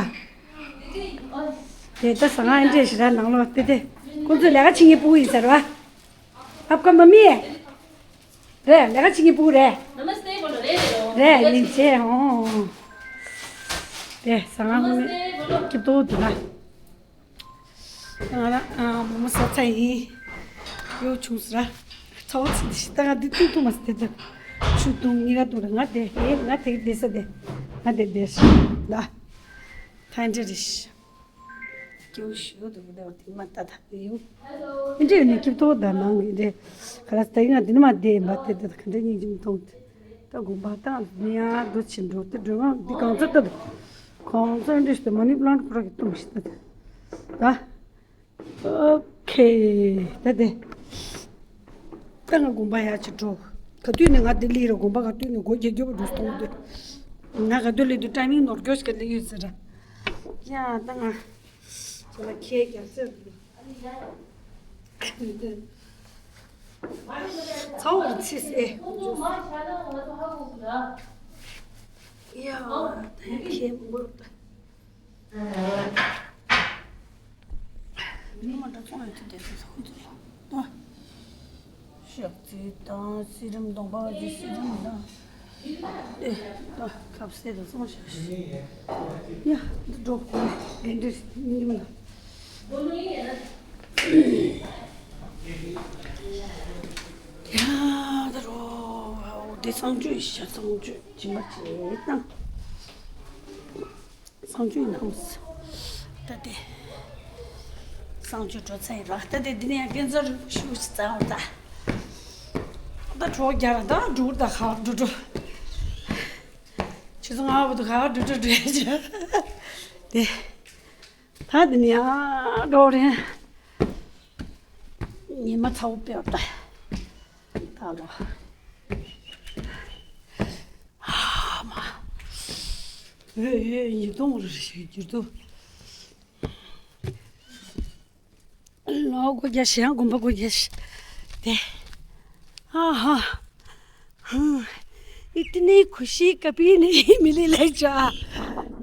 དེ་ལྟ་ཟ་ང་འདྲེ་ཞིག་ར་ནང་ལོགས་དེ་དེ། ཁོང་ཚོས་ལས་ཀ་བྱེད་མཁན་སྤུ་གུ་ཡིན་ཟེར་བ། ཨབ་ཀ་མ་མི། རེད། ལས་ཀ་བྱེད་མཁན་སྤུ་གུ་རེད། རེད་ཡིན་ཟེར་ཧོ། དེ་ཟ་ང་ངོ་མ་སྐྱིད་པོ་འདུག་ལ། ང་རང་ཨ་མོག་མོག་ཟ་ཚར་ཡིན། ཡོ་བྱུང་ཟེར་ར། ཚ་བོ་ཚིག་འདི་ཞིག་ད་ང་འདི་བཏུང་ཐུབ་མ་སོང་དེ་ཚོ། ཆུ་བཏུང་གཉིས་ཀ་བཏུང་ར་ང་དེ་དེ་ང་དེ་གི་བསྡད་ས་དེ། ང་དེ་བསྡད་ས་ལ། ཐང་འདྲེ་རེ་ཞིག་སྐྱོ་ཤོས་དུ་བུ་དེ་བ་དེ་མ་ལྟ་ཐག་ཏུ་ཡོད། འདྲེ་ནི་སྐྱིད་ཐོག་དང་ནང་གི་འདྲེ། ཁ་ལ་སྟ་ཡི་ང་འདི་ནི་མ་བསྡད་ཡིན་པ་དེ་ད་ག་འདྲེ་སྙིང་རྗེ་མི་མཐོང་དེ། ད་དགོན་པ་དང་ནི་ཡང་རྡོ་ཆེན་འགྲོ་དེ་འགྲོ་ང་འདི་གང་ཚོད་ལྟ་དུ། གང་ཚོད་འདྲེ་ཞིག་ཏུ་མ་ནི་པ་ལན་ཊི་ཁོ་ར་གི་གཏོང་ཞིག་ལྟ་དུ། ད། ཨོ་ཁེ། ད་དེ། ད་ང་དགོན་པ་ཡར་ཅིག་འགྲོ། ག་དུས་ནས་ང་འདི་སླེབས་ར་དགོན་པ་ག་དུས་ནས་སྒོ་རྒྱག་རྒྱུ་བ་འགྲོ་སྟོང་དུས། ང་ག་དུས་སླེབས་དུས་ཊའི་མིང་ནོར་སྐྱོ་ཞིག་ག་སླེབས་ཡོད་ཟེར་ར། ཡ་ད་ང་། ཁྱེད་ལ་ཁྱེད་རྒྱ་སེར་འདུག་ཚ་བོར་ཚིག་སེ། ཡ་ད་ཡ་ཁྱེད་མི་འགོར་ད། མི་མ་འདྲ་ སོང་ཡོད་དུས་དེ་ཚོ་ཁོ་ཚོ་ལ། ཤག་ཚིལ་དང་སི་རམ་གདོང་པ་གི་སི་རམ་དང་། ཨེ། ད་ཁབ་སེ་དང་སོང་ཤག་ཤག་ཡ། འདི་འགྲོ། འདི་འདྲ་ཉིན་མོ་ལ། ཡ། ད་རོ། འདི་གསང་སྤྱོད་ཤག་གསང་སྤྱོད་སྦྱིན་པ་བྱེད་དང་། གསང་སྤྱོད་ནང་། ད་དེ། གསང་སྤྱོད་འགྲོ་ཚར་ཡིན་ར། ད་དེ་འདི་ནས་ཡང་སྐྱེ་འཚར་ཤུགས་ཤིག་བཙལ་བ་ད། ད་གྲོགས་རྒྱག་ར་ད་འགྲུར་ད་ཁ་འགྲོ་འགྲོ། ཆུ་ཚོད་ལྔ་བར་དུ་ཁ་འགྲོ་འགྲོ་འགྲོ་བྱ། དེ། ད་དེ་ནས་ཡང་འགྲོ་རན། ཉི་མ་ཚ་བོ་དཔེ་བ་ད། ད་ལོ། ཨ་མ། ཨོ་ཨོ་ཉིས་སྟོང་རེ་ཞིག་འགྱུར་དུ། ལོ་སྒོ་རྒྱ་ཞེང་དགོན་པ་སྒོ་རྒྱ་ཞེ། དེ། ཨ་ཧ། ཧུ། ཨི་ཏི་ནི་ཁུ་ཤི་ཀ་པི་ནི་མི་ལི་ལེ་ཅ།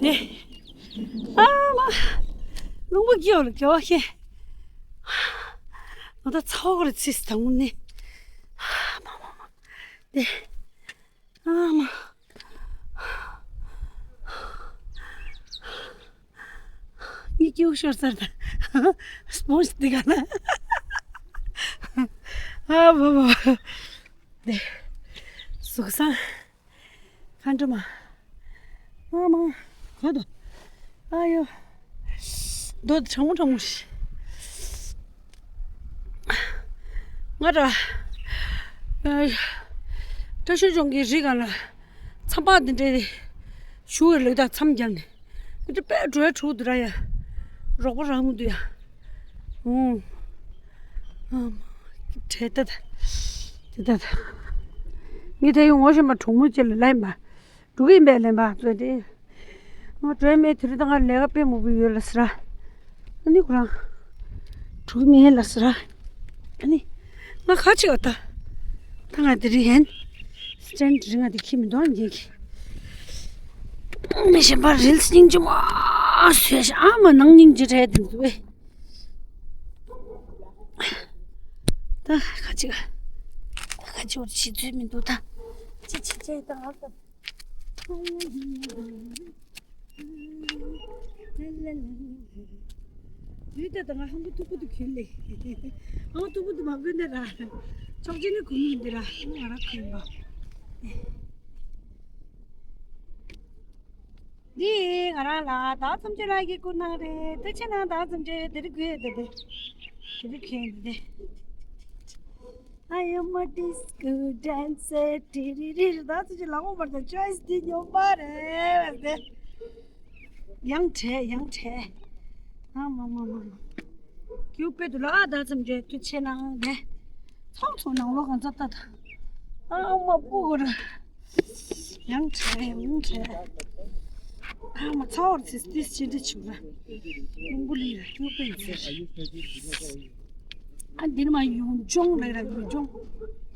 དེ། ཨ་མ། ལུང་པ་སྐྱོ་ལ་སྐྱོ་ཤེ། ང་ད་ཚོགས་རེ་ཚིས་དང་ནི། ཨ་མ་མ་མ། དེ། ཨ་མ། ངས་སྐྱིའུ་ཤོར་ཚར་ད། སི་པོན་ཇི་འདི་ག་ན། ཨ་བ་བ། དེ། གཟུགས་བཟང་། མཁའ་འགྲོ་མ། ཨ་མ། ག་དོ། ཨ་ཡོ། འདོད་གྲང་མོ་གྲང་མོ་ཞིག་ང་ར། ཨ། བཀྲ་ཤིས་ལྗོངས་ཀྱི་རི་སྒང་ལ། མཚམས་པ་འདི་འདྲའི་ཞུ་བའི་ལོས་དང་མཚམས་བརྒྱབ་ནས། འདི་དཔེ་འགྲོ་ཡ་འཁྲུག་འདུག་ར་ཡ། རོགས་པ་རང་མི་འདུག་ཡ། ཨུང་། ཨ་མ། བྲེལ་ཏེ་ད། དེ་ད་ད། ངས་དེ་ཡོང་ངོ་ཤེས་མ་གྲོགས་མོ་ཅིག་ལ་ལན་པ། འགྲོ་གི་ཡིན་པས་ལན་པ་ཚོས་དེ། ང་གྲོས་མེད་དེ་རིང་ད་ང་ལས་ཀ་དཔེ་མང་པོ་ཡོད་ལ་ཟེར། ཨ་ནི་ཁོ་རང་། འགྲོ་གི་མིན་ལ་ཟེར། ཨ་ནི། ང་ཁ་ཅིག་ཨ་ད། ད་ང་དེ་རིང་ཧན། སི་ཊན་དེ་རིང་ང་དེ་ཁྱི་མི་འདུག་ཨ་འགྱེལ་གི། མི་གཞན་པ་རིལ་སྙིང་རྗེ་མ་བཟོས་ཤག་ཨ་མ་ནང་སྙིང་རྗེ་རེད་དེ་འདུག་ཨེ། ད་ཁ་ཅིག་ཨ། ད་ཁ་ཅིག་བར་བྱེད་ཚུལ་མི་འདུག་ད། ཅི་བྱེད་ཅེས་ད་ང་ད། དུས་ད་ད་ང་ཧང་གི་ཐུག་པོ་དུ་ཁྱེར་ལེ། ཨང་ཐུག་པོ་དུ་མ་གོན་ནི་ར། ཆོག་ཅི་ནི་གོན་ནི་འདི་ར་ང་ར་གོན་པ། འདི་ང་རང་ལ་ད་ཙམ་ཅི་ལ་གི་སྐུ་ནང་རེད། ད་ཆེ་ན་ད་ཙམ་ཅི་དེ་རི་གོས་དེ་དེ། དེ་རི་གོས་དེ་དེ། I am a disco dancer. ཏི་རི་རི་རི། ད་ཚོ་ཅི་ལ་འོ་བར་དང་ཅོའི་སི་འདི་ཉོ་མ་རེད་ཟེར། ཡང་བྲེལ་ཡང་བྲེལ། ཨ་མ་མ་མ་མ། ཁྱེའུ་དཔེ་དུ་ལ་ཨ་ད་ཙམ་བརྗོད་དུ་ཆེ་ནའང་རེད། ཚོགས་ཚོགས་ནང་ལོགས་གང་ཚ་ལྟ་ད། ཨ་མ་སྤུ་གུ་ར། ཡང་བྲེལ་ཡང་བྲེལ། ཨ་མ་ཚ་བར་ཚེ་སྟིས་ཅི་འདྲ་བྱུང་ན། རླུང་བུ་ལི་ར་ཁྱེའུ་དཔེ་ཟེར། ཨ་འདིར་མ་ཡུལ་ལྗོངས་ལ་ར་ཡུལ་ལྗོངས།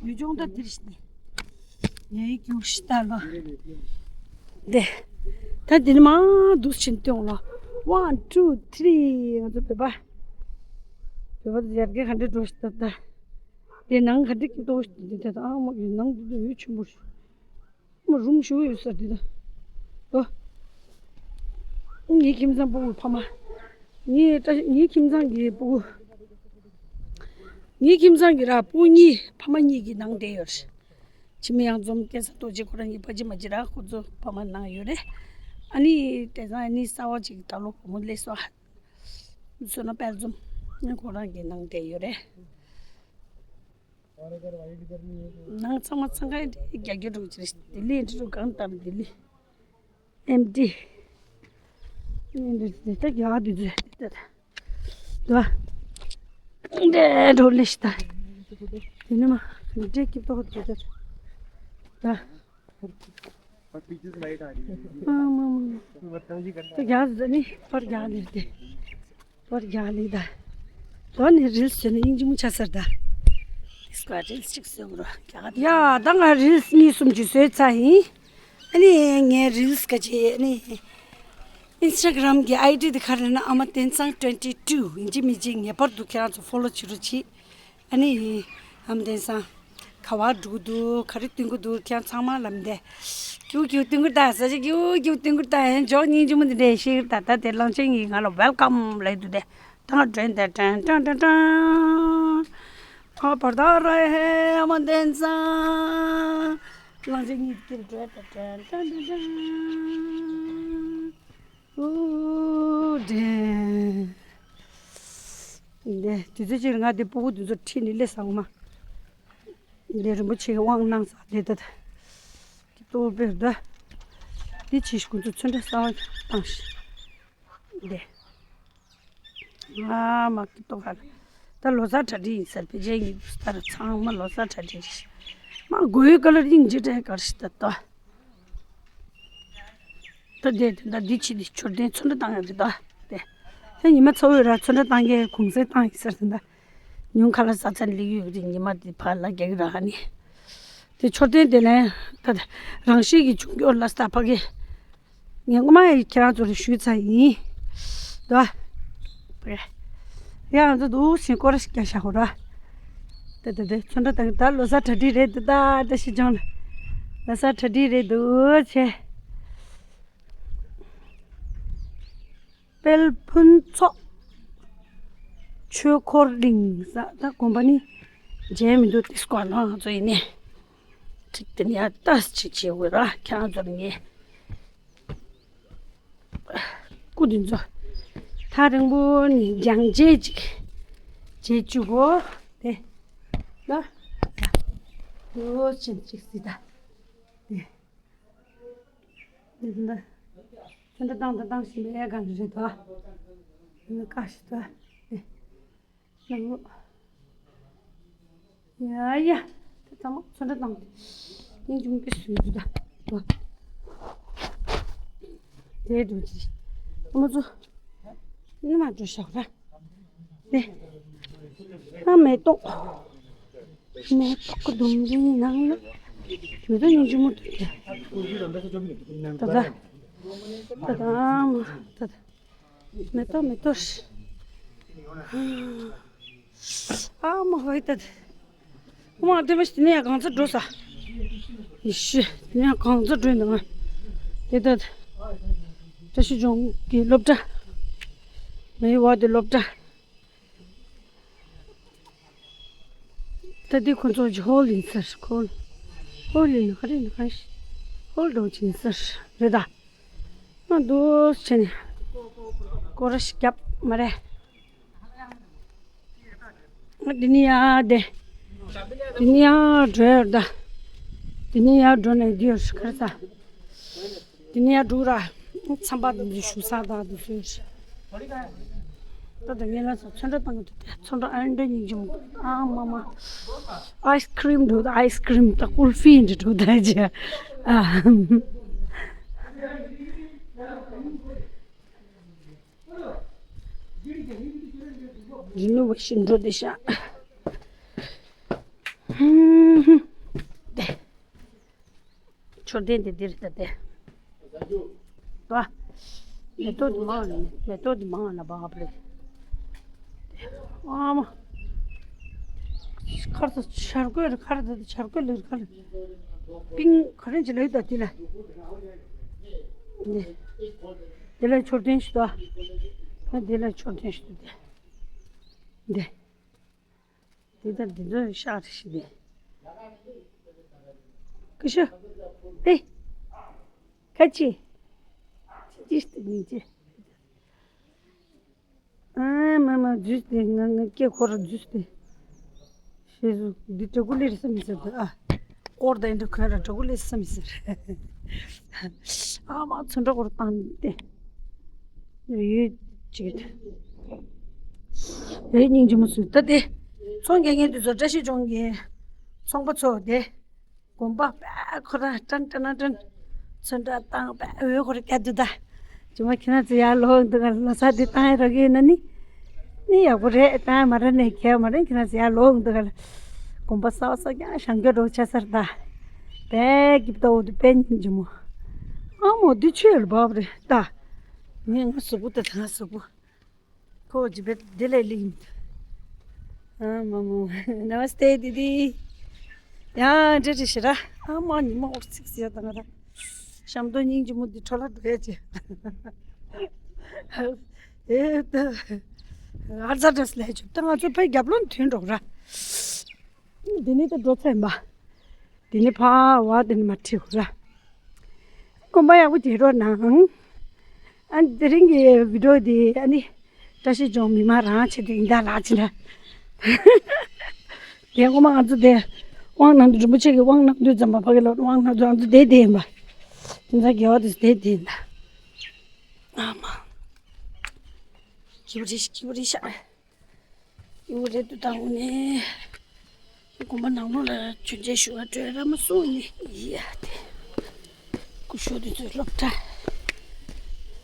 ཡུལ་ལྗོངས་ད་འདིར་ཞིག་ནས། ངའི་རྒྱུགས་ཤི་ལྟ་ལོ། འདི། ད་འདི་ནི་མ་འདུག་ཕྱིན་སྟོན་ལོ། One, two, three. ང་ཚོ་བོད་པ། བོད་པ་ཡར་རྒྱས་ག་འདྲ་འགྲོ་ཤི་ད་ད། འདི་ནང་ག་འདྲ་སྐྱིད་ཏོ་ཤི་འདི་ད་ཨ་མ་གི་ནང་འདི་ད་ཡོད་ཆེན་པོ་ཤི། མ་རུམ་ཞུ་ཡོད་ས་འདི་ད། ཨོ། ངའི་ཁྱིམ་ཚང་སྤུ་གུ་ཕ་མ། ངའི་བཀྲ་ངའི་ཁྱིམ་ཚང་གི་སྤུ་གུ། ངའི་ཁྱིམ་ཚང་གི་ར་སྤུ་གུ་གཉིས་ཕ་མ་གཉིས་ཀྱི་ནང་བསྡད་ཡོད་རེད། འཆི་མེད་གཡང་འཛོམས་སྐལ་བཟང་རྡོ་རྗེ་ཁོ་རང་གཉིས་ཕ་གཅིག་མ་གཅིག་ར་ཁོ་ཚོ་ཕ་མ་ནང་ཡོད་རེད། ཨ་ནི་བཀྲ་ཤིས་ཨ་ནི་གསར་བ་ཅིག་ད་ལོ་བུ་མོ་སླེབས་སོང་། བསོད་ནམས་དཔལ་འཛོམས་ཁོ་རང་གི་ནང་བསྡད་ཡོད་རེད། ནང་ཚང་མ་འཚང་ཁ་རྒྱག་རྒྱུ་འགྲོ་གི་རེད། ལྡི་ལི་འདྲ་འགྲོ་གང་ལྟར་ལྡི་ལི། ཨེམ་ཌི། ཨེམ་ཌི་དེ་ལྟ་རྒྱག་དུས་ཚོད་དེ་ལྟ། དུ་བ། འདྲེ་འགྲོ་ལེ་ཤི་ད། དེ་ནི་མ། འདྲེ་སྐྱིད་ཏོག་དེ་ལྟ། ད། ཨ་མ་མ་མ། ད་རྒྱག་ཟ་ནི་པར་རྒྱག་ལེ་དེ། པར་རྒྱག་ལེ་ད། དོ་ནི་རིལ་སི་ནི་ཡིན་གཅིག་མོ་ཆ་སར་ད། ཨིས་ཀ་རིལ་སི་གཅིག་སོ་གོ་ར་རྒྱག་ཡ། ད་ང་རིལ་སི་གཉིས་གསུམ་གཅིག་བཟོས་ཚར་ཡིན། ཨ་ནི་ངའི་རིལ་སི་ག་ཅི་ཨ་ནི། ཨིན་སི་ཊ་གྷི་རམ་གྱི་ཨའི་ཌི་དེ་ག་རེ་ལབ་ན། ཨ་མ་བསྟན་འཛིན་ཊུ་ཝེན་ཊི་ཊུ། ཡིན་གཅིག་མིན་གཅིག་ངེས་པར་དུ་ཁྱེད་རང་ཚོ་ཕོ་ལོ་བྱེད་རོགས་གྱིས། ཨ་ནི་ཨ་མ་བསྟན་འཛིན་ག་པར་འགྲོ་གི་འདུག་ག་རེ་སྟོན་གི་འདུག་ཁྱེད་རང་ཚང་མ་ལབ་དེ། ཀྱུ་ཀྱུ་སྟོན་གི་ད་ཟ་ཅིག་ཀྱུ་ཀྱུ་སྟོན་གི་ད། ཡང་འཇོག་སྙིང་རྗེ་མོ་འདི་འདྲས་ཤིག་ད་ད་དེ་གླང་ཆེན་གྱིས་ང་ལ་ཝེལ་ཀམ་ལབ་འདུག་དེ། ད་ང་མགྲོན་དེ་ཀྲན་ཀྲན་ཀྲན་ཀྲན། ཨ་བར་ད་ར་ཧེ་ཨ་མ་བསྟན་འཛིན། གླང་ཆེན་གཉིས་ཀྱི་ཀྲན་ཀྲན་ཀྲན་ཀྲན་ཀྲན། ཨུ་དེ། དེ་དུས་ཚོད་ཅིག་ང་དེ་སྤུ་གུ་དེ་ཚོ་ཁྲིད་ནས་སླེབས་སོང་མ། དེ་རིན་པོ་ཆེ་གི་དབང་གནང་ས་དེ་ད་ད། ཀི་ཏོ་བེར་ད། དེ་ཆེ་ཤོས་ཁོ་ཚོ་ཚོན་ཁྲ་གསར་བ་བཏང་ཤག་དེ། ཨ་མ་ཀི་ཏོ་ག་ལ། ད་ལོ་གསར་གྲ་སྒྲིག་ཡིན་ཟེར། ཕལ་ཆེར་ངའི་སྟ་ར་ཚང་མ་ལོ་གསར་གྲ་སྒྲིག་རེད། མ་དགོས་ཡོད་ག་ལ་རིང་ཇི་འདྲའི་གར་ཞིག་ད་ལྟ། ད་དེ་དེ་འདྲ་འདི་ཕྱི་དེ་མཆོད་རྟེན་ཚོན་ཁྲ་བཏང་ཡོད་རེད་ད། དེ་དེ་ཉི་མ་ཚ་བོ་ར་ཚོན་ཁྲ་བཏང་གི་གུང་སེང་བཏང་ཡིན་ཟེར་དེ་འདྲ། ཉུང་ཁ་ལ་ས་ཚ་ལི་ཡོད་རེད། ཉི་མ་དེ་ཕར་ལ་རྒྱག་གི་ར་ཧ་ནི། དེ་མཆོད་རྟེན་དེ་ལ་ད་རང་བཞིན་གྱི་བྱུང་རྒྱུ་ལ་ས་ཕ་གི། ངས་སྔོན་མ་ཡི་ཁྱེད་རང་ཚོ་ལ་ཞུས་ཚར་ཡིན། ད། ཡ་ང་ཚོ་འདུག་ཞིང་སྐོར་ར་ཞིག་རྒྱག་བཞག་ཧོ་ར། ད་ད་ད་ཚོན་ཁྲ་དང་ད་ལོ་གསར་གྲ་སྒྲིག་རེད་འདུག་ད་ད་ཤི་ཅང་ལ། ལོ་གསར་གྲ་སྒྲིག་རེད་འདུག་ཆེ། དཔལ་ཕུན་ཚོགས་ཆོས་འཁོར་གླིང་ས་ད་དགོན་པ་ནི་མཇལ་མི་འདུག་ཏིས་ཀོ་ལོ་ང་ཚོ་ཡིན་ནི། ཁྲིད་དེ་ནི་ཡ་ཏས་ཅིག་བྱེད་དགོས་ར་ཁྱེད་རང་ཚོ་ལ་ངས། སྐུ་དེ་ཚོ་ཐག་རིང་པོ་ནས་སྦྱང་བྱེད་ཅིག་བྱེད་བཅུག་གོ་དེ་ལ་ཡོ་ཅན་ཅིག་སྲིད་ད་དེ་དེ་ཚོ་ད་ཚོན་ཁྲ་བཏང་དང་བཏང་བཞིན་པའི་ཨེ་གང་རེད་ད་ནི་ཀ་ཞིག་ད་དེ། ལགས། ཡ་ཡ། དེ་ཚང་མ་ཚོན་ཁྲ་བཏང་སྟེ། སྙིང་རྗེ་མོ་དཔེ་བཟོས་འདུག་ད། དེ་འདུག་ཅི། ཨ་མ་ཚོ། ནི་མ་འགྲོ་ཤག་ར། དེ། ཨ་མེ་ཏོག་མེ་ཏོག་གི་ལྡུམ་རའི་ནང་ན། མེ་ཏོག་སྙིང་རྗེ་མོ་འདུག་དེ། ད་ད། ད་ད་ཨ་མ་ད་ད། མེ་ཏོག་མེ་ཏོག་ཨ་མ་ཧོ་ཡི་ཏད། ཨ་མ་དེ་མ་ཤི་དེ་ནས་ཡང་གང་ཚ་འགྲོ་ས། ཡི་ཤི་དེ་ནས་ཡང་གང་ཚ་འགྲོ་འདུག་ང་། དེ་ཏད། བཀྲ་ཤིས་ལྗོངས་ཀྱི་སློབ་གྲྭ། མེ་ཡི་བ་དེ་སློབ་གྲྭ། ད་འདི་ཁོ་ཚོ་ཧོལ་ཡིན་ཟེར་ཁོ། ཧོལ་ཡིན་ན་ག་རེ་ཡིན་ན་ག་ཧོལ་འགྲོ་ཆེན་ཟེར་རེད་ད། ང་འདུག་བྱས་ནས་སྐོར་ར་ཞིག་བརྒྱབ་མ་རེད། ང་འདི་ནི་ཡ་དེ། འདི་ནི་ཡ་འགྲོ་ཡོད་ད། འདི་ནི་ཡ་འགྲོ་ནས་འདི་ཡོད་ཤི་ཁར་ས། དེ་ནས་ཡར་འགྲོ་ར། ཚན་པ་དང་འདི་ཞུ་ས་དང་འདི་ཚོས། ད་ལྟ་ངས་ལ་ཚོན་ཁྲ་བཏང་གི་འདུག་སྟེ། ཚོན་ཁྲ་ཨན་འདྲ་སྙིང་རྗེ་མོ་འདུག་ཨ་མ་མ། ཨའི་སི་ཁི་རིམ་འདུག་ཨའི་སི་ཁི་རིམ་དང་ཀུལ་ཧྥི་འདྲ་འདུག་ད་ཅི། ཨ། རི་ནུ་བ་ཤིན་འགྲོ་དེ་ཤ། ཧུམ་ཧུམ། དེ། མཆོད་རྟེན་དེ་འདིར་ལྟ་སྟེ། ལྟོས། མེ་ཏོག་འདི་མང་ནི་མེ་ཏོག་འདི་མང་ན་བབ་རེད། ཨ་མ། ཁར་ཚ་བྱ་རྒོད་རེད་ཁར་ཚ་བྱ་རྒོད་ལ་རེད་ཁར། པིང་ག་རེ་ཅི་ལ་ཡོད་ད་དེ་ལ། འདི། དེ་ལ་མཆོད་རྟེན་ཞིག་ད། ཨ་དེ་ལ་མཆོད་རྟེན་ཞིག་ད་དེ། འདི། འདི་ལྟར་འདི་ཚོ་ཤག་རེ་ཞིག་འདི། ཀི་ཤུ། ཨེ། ཁ་ཅི། ཅི་སྟེ་ནི་ཅི། ཨ་མ་མ་འཛུལ་ཏེ་ང་ང་སྐྱེ་ཁོ་ར་འཛུལ་ཏེ། ཤེས་སུ་འདི་དྲ་གུ་ལེར་སེམས་ཟེར་ཏེ་ཨ། ཨོར་ད་ཡིན་འདྲ་ཁོན་ར་དྲ་གུ་ལེར་སེམས་ཟེར། ཨ་མ་ཚོན་ཁྲ་ཁོ་ར་བཏང་སྟེ། ཡོད་ཅིག་ཡོད་སྙིང་རྗེ་མོ་སུ་ད་དེ། ཚོང་རྒྱག་མཁན་དེ་ཚོ་བཀྲ་ཤིས་ལྗོངས་ཀྱི་ཚོང་པ་ཚོ་དེ། དགོན་པ་པད་ཁོ་ར་ཀྲན་ཀྲན་ཀྲན། ཚོན་ཁྲ་བཏང་པད་འོད་ཁོ་ར་སྐྱ་དུ་ད། ཇི་མ་ཁྱེད་རང་ཚོ་ཡར་ལོག་འདུག་ག་ལོ་གསར་འདི་བཏང་ཡ་རོགས་ཡིན་ན་ནི། ནི་ཡག་པོ་རེད་བཏང་ཡ་མ་ར་ནས་ཁྱེད་མ་ར་ཁྱེད་རང་ཚོ་ཡར་ལོག་འདུག་ག་དགོན་པ་གསར་པ་གསར་རྐྱང་བཞེངས་རྒྱུ་རོགས་ཆ་སར་ད། པད་ཀྱི་ཏོ་འདི་པད་སྙིང་རྗེ་མོ། ཨ་མོ་འདི་ཆོས་ལ་བབ་རེད་ད། ངས་ང་གཟུགས་པོ་ད་ད་ང་གཟུགས་པོ། ཁོ་ཇི་བེད་དེ་ལས་ལིག་ཨ་མ་མོ། ནམ་སྟེ་དི་དི། ཡ་འདྲེ་འདྲེ་ཤི་ར། ཨ་མ་ཉི་མ་འོར་ཚིག་ཟེར་ད་ང་ད། ཤམ་དོ་སྙིང་རྗེ་མོ་འདི་འཕྲོ་ལ་འགྲོ་ཡ་ཅེ། ཨེ་ད། ཨར་ཛ་འདྲ་སི་ལས་ཆུབ་ད་ང་ཚོ་ཕའི་རྒྱབ་ལོན་ཐོན་འགྲོ་ར། འདི་ནི་ད་འགྲོ་ཚར་ཡིན་པ། འདི་ནི་ཕ་བ་འདི་ནི་མ་ཁྲིད་ར། དགོན་པ་ཡག་པོ་དེ་རོ་ནང་། ཨ་ནི་དེ་རིང་གི་བི་ཌིའོ་འདི་ཨ་ནི་བཀྲ་ཤིས་ལྗོངས་མི་མང་རང་ཆེད་དུ་ཡིན་ད་ལགས་ཅི་འདྲ། དེ་སྔོན་མ་ང་ཚོ་དེ་དབང་གནང་དུས་རིན་པོ་ཆེ་གི་དབང་གནང་དུས་ཙམ་པ་ཕ་གི་ལོ་དབང་གནང་དུས་ང་ཚོ་དེ་དེ་ཡིན་པ། དེ་ཚ་དགེ་བ་དེ་དེ་དེ་ཡིན་ད། ཨ་མ། སྐྱིད་པོ་རེད་ཤག་སྐྱིད་པོ་རེད་ཤག་ཡུ་རེད་དུ་བཏང་ནས། དགོན་པ་ནང་ལོགས་ལ་མཆོད་མཇལ་ཞུ་བ་སྤྲོད་ར་མ་སོང་ནི་ཡ་དེ། སྐུ་ཞབས་དེ་ཚོའི་སློབ་གྲྭ།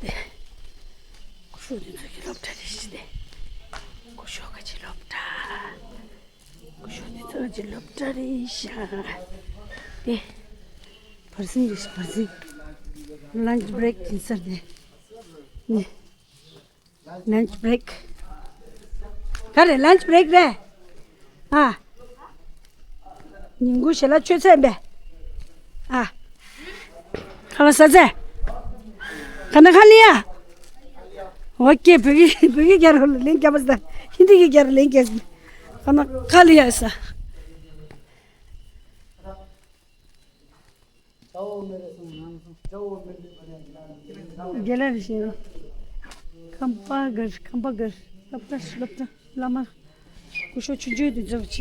དེ། སྐུ་ཞབས་དེ་ཚོ་གི་སློབ་གྲྭ་རེད་ཤག་དེ། སྐུ་ཞབས་ཁ་ཆེ་སློབ་གྲྭ། སྐུ་ཞབས་དེ་ཚོ་ཁ་ཆེ་སློབ་གྲྭ་རེད་ཤག་དེ། བར་སེང་རེད་ཤག་བར་སེང་། ལན་ཆི་བྷི་རེག་ཡིན་ས་རེད། ནི། ལན་ཆི་བྷི་རེག་ག་རེ་ལན་ཆི་བྷི་རེག་རེད། ཨ། ཉིན་གུང་ཞལ་ལག་མཆོད་ཚད་པས། ཨ། ཁ་ལག་ཟ་ཚད། ཁ་ན་ཁ་ལི་ཡ། འོ་ཀེ་བོད་ཀྱི་བོད་ཀྱི་རྒྱལ་རབས་ལ་ལན་རྒྱབ་པ་ཟ། ཧིན་དི་གི་རྒྱལ་རབས་ལན་རྒྱབ་ཟ། ཁ་ན་ཁ་ལི་ཡ་ཟ། རྒན་ལགས་རེད་ཤག་ཁམས་པ་གར་ཁམས་པ་གར་སློབ་གྲྭ་སློབ་གྲྭ་བླ་མ་སྐུ་ཞབས་ཆུང་ཆུང་དེ་ཚོ་བྱས།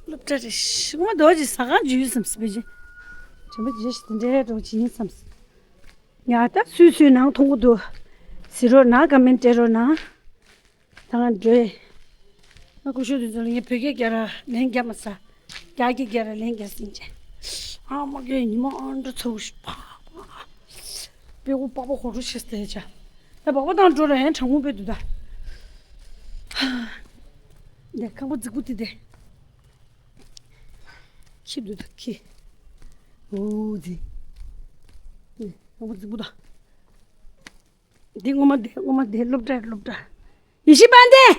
སློབ་གྲྭ་རེད་ཤག་ང་རྡོ་རྗེ་ཟ་ཁང་བརྒྱུད་ཡོད་བསམ་སྲིད་པས་ཅི། དྲན་པ་བརྗེད་ཤག་དེ་འདྲའི་འགྲོ་བྱེད་ཡིན་བསམ་སྲིད། ཡ་ད་སུས་སུས་ནང་མཐོང་གི་འདུག་གཟིགས་རོགས་གནང་། ཀ་མེན་སྤྲད་རོགས་གནང་། ད་ང་འགྲོ། ང་སྐུ་ཞབས་དེ་ཚོ་ལ་ངས་བོད་སྐད་རྒྱག་ར་ལན་རྒྱག་མ་ཟ། རྒྱ་སྐད་རྒྱག་ར་ལན་རྒྱག་ཟིན་ཅེ། ཨ་མ་གི་ཉི་མ་ཨ་འདྲ་ཚ་བོ་ཞིག་པག་པག་པེ་ཀོ་པག་པ་ཧོ་རུ་ཤི་སྟེ་ཅ། ད་པག་པ་དང་འགྲོ་ར་ཡང་གྲང་མོ་པེ་འདུག་ད། འདི་ཁང་པ་རྫིག་པོ་དེ་དེ། ཁྱི་འདུག་ད་ཁྱི། འོ་ཛི། འདི་ཁང་པ་རྫིག་པོ་ད། འདི་སྔོན་མ་འདི་སྔོན་མ་འདི་སློབ་གྲྭ་སློབ་གྲྭ། ཡེ་ཤེས་དཔལ་ལྡན།